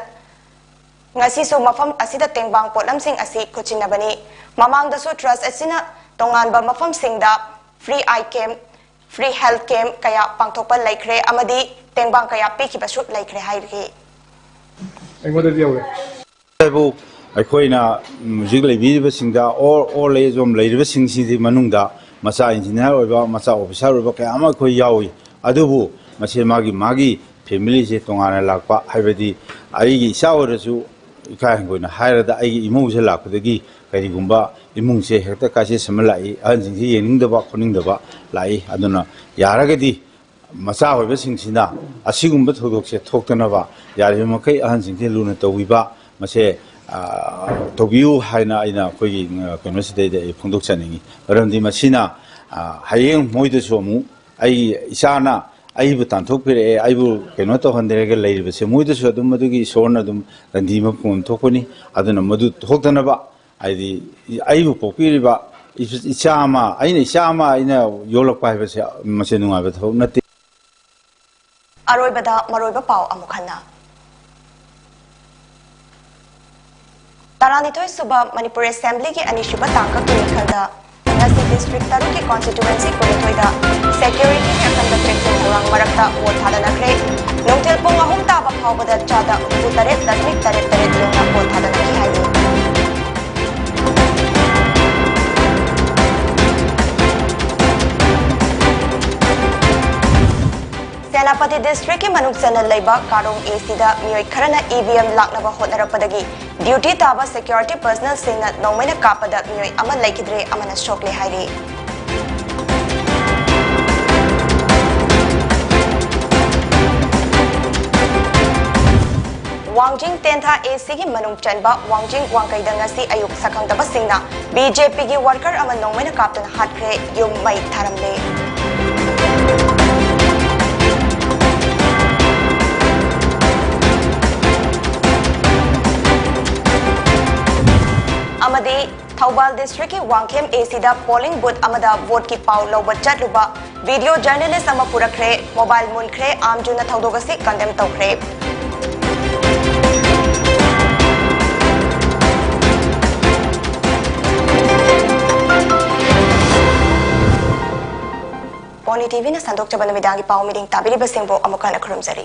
ꯉꯁꯤꯁꯨ ꯃꯐꯝ ꯑꯁꯤꯗ ꯇꯦꯡꯕꯥꯡ ꯄꯣꯠꯂꯝꯁꯤꯡ ꯑꯁꯤ ꯈꯨꯠꯁꯤꯟꯅꯕꯅꯤ꯫ ꯃꯃꯥꯡꯗꯁꯨ ꯇ꯭ꯔꯁ ꯑꯁꯤꯅ ꯇꯣꯉꯥꯟꯕ ꯃꯐꯝꯁꯤꯡꯗ ꯐ꯭ꯔꯤ ꯑꯥꯏ ꯀꯦꯝ, ꯐ꯭ꯔꯤ ꯍꯦꯜꯊ ꯀꯦꯝ ꯀꯌꯥ ꯄꯥꯡꯊꯣꯛꯄ ꯂꯩꯈ꯭ꯔꯦ ꯑꯃꯗꯤ ꯇꯦꯡꯕꯥꯡ ꯀꯌꯥ ꯄꯤꯈꯤꯕꯁꯨ ꯂꯩꯈ꯭ꯔꯦ ꯍꯥꯏꯔꯤ꯫ ꯑꯩꯉꯣꯟꯗꯗꯤ ꯌꯧꯔꯦ꯫ ꯍꯥꯏꯕꯨ ꯑꯩꯈꯣꯏꯅ, ꯎꯝ, ꯍꯧꯖꯤꯛ ꯂꯩꯕꯤꯔꯤꯕꯁꯤꯡꯗ ꯑꯣꯜ, ꯑꯣꯜ ꯑꯦꯖ ꯍꯣꯝ ꯂꯩꯔꯤꯕꯁꯤꯡꯁꯤꯒꯤ ꯃꯅꯨꯡꯗ ꯃꯆꯥ ꯏꯟꯖꯤꯅꯤꯌꯥꯔ ꯑꯣꯏꯕ, ꯃꯆꯥ ꯑꯣꯐꯤꯁꯥꯔ ꯑꯣꯏꯕ ꯀꯌꯥ ꯑꯃ ꯑꯩꯈꯣꯏ ꯌꯥꯎꯏ꯫ ꯑꯗꯨꯕꯨ ꯃꯁꯤ ꯃꯥꯒꯤ, ꯃꯥꯒꯤ ꯐꯦꯃꯤꯂꯤꯁꯦ ꯇꯣꯉꯥꯟꯅ ꯂꯥꯛꯄ, ꯍꯥꯏꯕꯗꯤ ꯑꯩꯒꯤ ꯏꯆꯥ ꯑꯣꯏꯔꯁꯨ, ꯏꯀꯥꯏ ꯍꯪꯒꯣꯏꯅ ꯍꯥꯏꯔꯗ ꯑꯩꯒꯤ ꯏꯃꯨꯡꯁꯦ ꯂꯥꯛꯄꯗꯒꯤ ꯀꯔꯤꯒꯨꯝꯕ ꯏꯃꯨꯡꯁꯦ ꯍꯦꯛꯇ ꯀ꯭ꯔꯥꯏꯁꯤꯁ ꯑꯃ ꯂꯥꯛꯏ, ꯑꯍꯟꯁꯤꯡꯁꯤ ꯌꯦꯡꯅꯤꯡꯗꯕ ꯈꯣꯠꯅꯤꯡꯗꯕ ꯂꯥꯛꯏ꯫ ꯑꯗꯨꯅ ꯌꯥꯔꯒꯗꯤ ꯃꯆꯥ ꯑꯣꯏꯕꯁꯤꯡꯁꯤꯅ ꯑꯁꯤꯒꯨꯝꯕ ꯊꯧꯗꯣꯛꯁꯦ ꯊꯣꯛꯇꯅꯕ ꯌꯥꯔꯤꯕ ꯃꯈꯩ ꯑꯍꯟꯁꯤꯡꯁꯦ ꯂꯨꯅ ꯇꯧꯕꯤꯕ, ꯃꯁꯦ, ꯑ, ꯇꯧꯕꯤꯌꯨ ꯍꯥꯏꯅ ꯑꯩꯅ ꯑꯩꯈꯣꯏꯒꯤ, ꯑ, ꯀꯩꯅꯣꯁꯤꯗꯩꯗ ꯑꯩ ꯐꯣꯡꯗꯣꯛꯆꯅꯤꯡꯉꯤ꯫ ꯃꯔꯝꯗꯤ ꯃꯁꯤꯅ, ꯑ, ꯍꯌꯦꯡ ꯃꯣꯏꯗꯁꯨ ꯑꯃꯨꯛ ꯑꯩꯒꯤ ꯏꯆꯥꯅ ꯑꯩꯕꯨ ꯇꯥꯟꯊꯣꯛꯄꯤꯔꯛꯑꯦ, ꯑꯩꯕꯨ ꯀꯩꯅꯣ ꯇꯧꯍꯟꯗꯔꯒ ꯂꯩꯔꯤꯕꯁꯦ, ꯃꯣꯏꯗꯁꯨ ꯑꯗꯨꯝ ꯃꯗꯨꯒꯤ ꯏꯁꯣꯔꯅ ꯑꯗꯨꯝ ꯔꯟꯗꯤ ꯃꯐꯝ ꯑꯃ ꯊꯣꯛꯄꯅꯤ꯫ ꯑꯗꯨꯅ ꯃꯗꯨ ꯊꯣꯛꯇꯅꯕ, ꯍꯥꯏꯗꯤ, ꯑꯩꯕꯨ ꯄꯣꯛꯄꯤꯔꯤꯕ ꯏꯆꯥ ꯑꯃ, ꯑꯩꯅ ꯏꯆꯥ ꯑꯃ ꯑꯩꯅ ꯌꯣꯛꯂꯛꯄ ꯍꯥꯏꯕꯁꯦ ꯃꯁꯤ ꯅꯨꯡꯉꯥꯏꯕ ꯊꯕꯛ ꯅꯠꯇꯦ꯫ ꯑꯔꯣꯏꯕꯗ ꯃꯔꯨꯑꯣꯏꯕ ꯄꯥꯎ ꯑꯃꯨꯛ ꯍꯟꯅ꯫ ꯇꯔꯥꯅꯤꯊꯣꯏ ꯁꯨꯕ ꯃꯅꯤꯄꯨꯔ ꯑꯦꯁꯦꯝꯕ꯭ꯂꯤꯒꯤ ꯑꯅꯤꯁꯨꯕ ꯇꯥꯡꯀꯛꯀꯤ ꯃꯤꯈꯜꯗ ꯉꯁꯤ ꯗꯤꯁꯇ꯭ꯔꯤꯛ ꯇꯔꯨꯛꯀꯤ ꯀꯣꯟꯁꯇꯤꯇ꯭ꯋꯦꯟꯁꯤ ꯀꯨꯟꯅꯤꯊꯣꯏꯗ ꯁꯦꯀ꯭ꯌꯨꯔꯤꯇꯤꯒꯤ ꯑꯀꯟꯕ ꯆꯦꯛꯁꯤꯟ ꯊꯧꯔꯥꯡ ꯃꯔꯛꯇ ꯚꯣꯠ ꯊꯥꯗꯅꯈ꯭ꯔꯦ꯫ ꯅꯨꯡꯊꯤꯜ ꯄꯨꯡ ꯑꯍꯨꯝ ꯇꯥꯕ ꯐꯥꯎꯕꯗ ꯆꯥꯗ ꯍꯨꯝꯐꯨ ꯇꯔꯦꯠ ꯗꯁꯃꯤꯛ ꯇꯔꯦꯠ ꯇꯔꯦꯠ ꯌꯧꯅ ꯚꯣꯠ ꯊꯥꯗꯅꯈꯤ ꯍꯥꯏꯔꯤ꯫ ꯁꯦꯅꯥꯄꯇꯤ ꯗꯤꯁꯇ꯭ꯔꯤꯛꯀꯤ ꯃꯅꯨꯡ ꯆꯟꯅ ꯂꯩꯕ ꯀꯥꯔꯣꯡ ꯑꯦ ꯁꯤꯗ ꯃꯤꯑꯣꯏ ꯈꯔꯅ ꯏ ꯚꯤ ꯑꯦꯝ ꯂꯥꯛꯅꯕ ꯍꯣꯠꯅꯔꯛꯄꯗꯒꯤ ꯗ꯭ꯌꯨꯇꯤ ꯇꯥꯕ ꯁꯦꯀ꯭ꯌꯨꯔꯤꯇꯤ ꯄꯔꯁꯅꯦꯜꯁꯤꯡꯅ ꯅꯣꯡꯃꯩꯅ ꯀꯥꯞꯄꯗ ꯃꯤꯑꯣꯏ ꯑꯃ ꯂꯩꯈꯤꯗ꯭ꯔꯦ, ꯑꯃꯅ ꯁꯣꯛꯂꯦ ꯍꯥꯏꯔꯤ꯫ ꯋꯥꯡꯖꯤꯡ ꯇꯦꯟꯊꯥ ꯑꯦ ꯁꯤꯒꯤ ꯃꯅꯨꯡ ꯆꯟꯕ ꯋꯥꯡꯖꯤꯡ ꯋꯥꯡꯀꯩꯗ ꯉꯁꯤ ꯑꯌꯨꯛ ꯁꯛꯈꯪꯗꯕꯁꯤꯡꯅ ꯕꯤ ꯖꯦ ꯄꯤꯒꯤ ꯋꯥꯔꯀꯔ ꯑꯃ ꯅꯣꯡꯃꯩꯅ ꯀꯥꯞꯇꯨꯅ ꯍꯥꯠꯈ꯭ꯔꯦ, ꯌꯨꯝ ꯃꯩ ꯊꯥꯔꯝꯂꯦ꯫ ꯑꯃꯗꯤ ꯊꯧꯕꯥꯜ ꯗꯤꯁꯇ꯭ꯔꯤꯛꯀꯤ ꯋꯥꯡꯈꯦꯝ ꯑꯦ ꯁꯤꯗ ꯄꯣꯂꯤꯡ ꯕꯨꯊ ꯑꯃꯗ ꯚꯣꯠꯀꯤ ꯄꯥꯎ ꯂꯧꯕ ꯆꯠꯂꯨꯕ ꯚꯤꯗꯤꯑꯣ ꯖꯔꯅꯦꯂꯤꯁ ꯑꯃ ꯄꯨꯔꯛꯈ꯭ꯔꯦ, ꯃꯣꯕꯥꯏꯜ ꯃꯨꯟꯈ꯭ꯔꯦ, ꯑꯥꯝ ꯖꯨꯅ ꯊꯧꯗꯣꯛ ꯑꯁꯤ ꯀꯟꯗꯦꯝ ꯇꯧꯈ꯭ꯔꯦ꯫ ꯄꯣꯅꯤ ꯇꯤꯚꯤꯅ ꯁꯟꯗꯣꯛꯆꯕ ꯅꯨꯃꯤꯗꯥꯡꯒꯤ ꯄꯥꯎ ꯃꯤꯠꯌꯦꯡ ꯇꯥꯕꯤꯔꯤꯕꯁꯤꯡꯕꯨ ꯑꯃꯨꯛ ꯍꯟꯅ ꯈꯨꯔꯨꯝꯖꯔꯤ꯫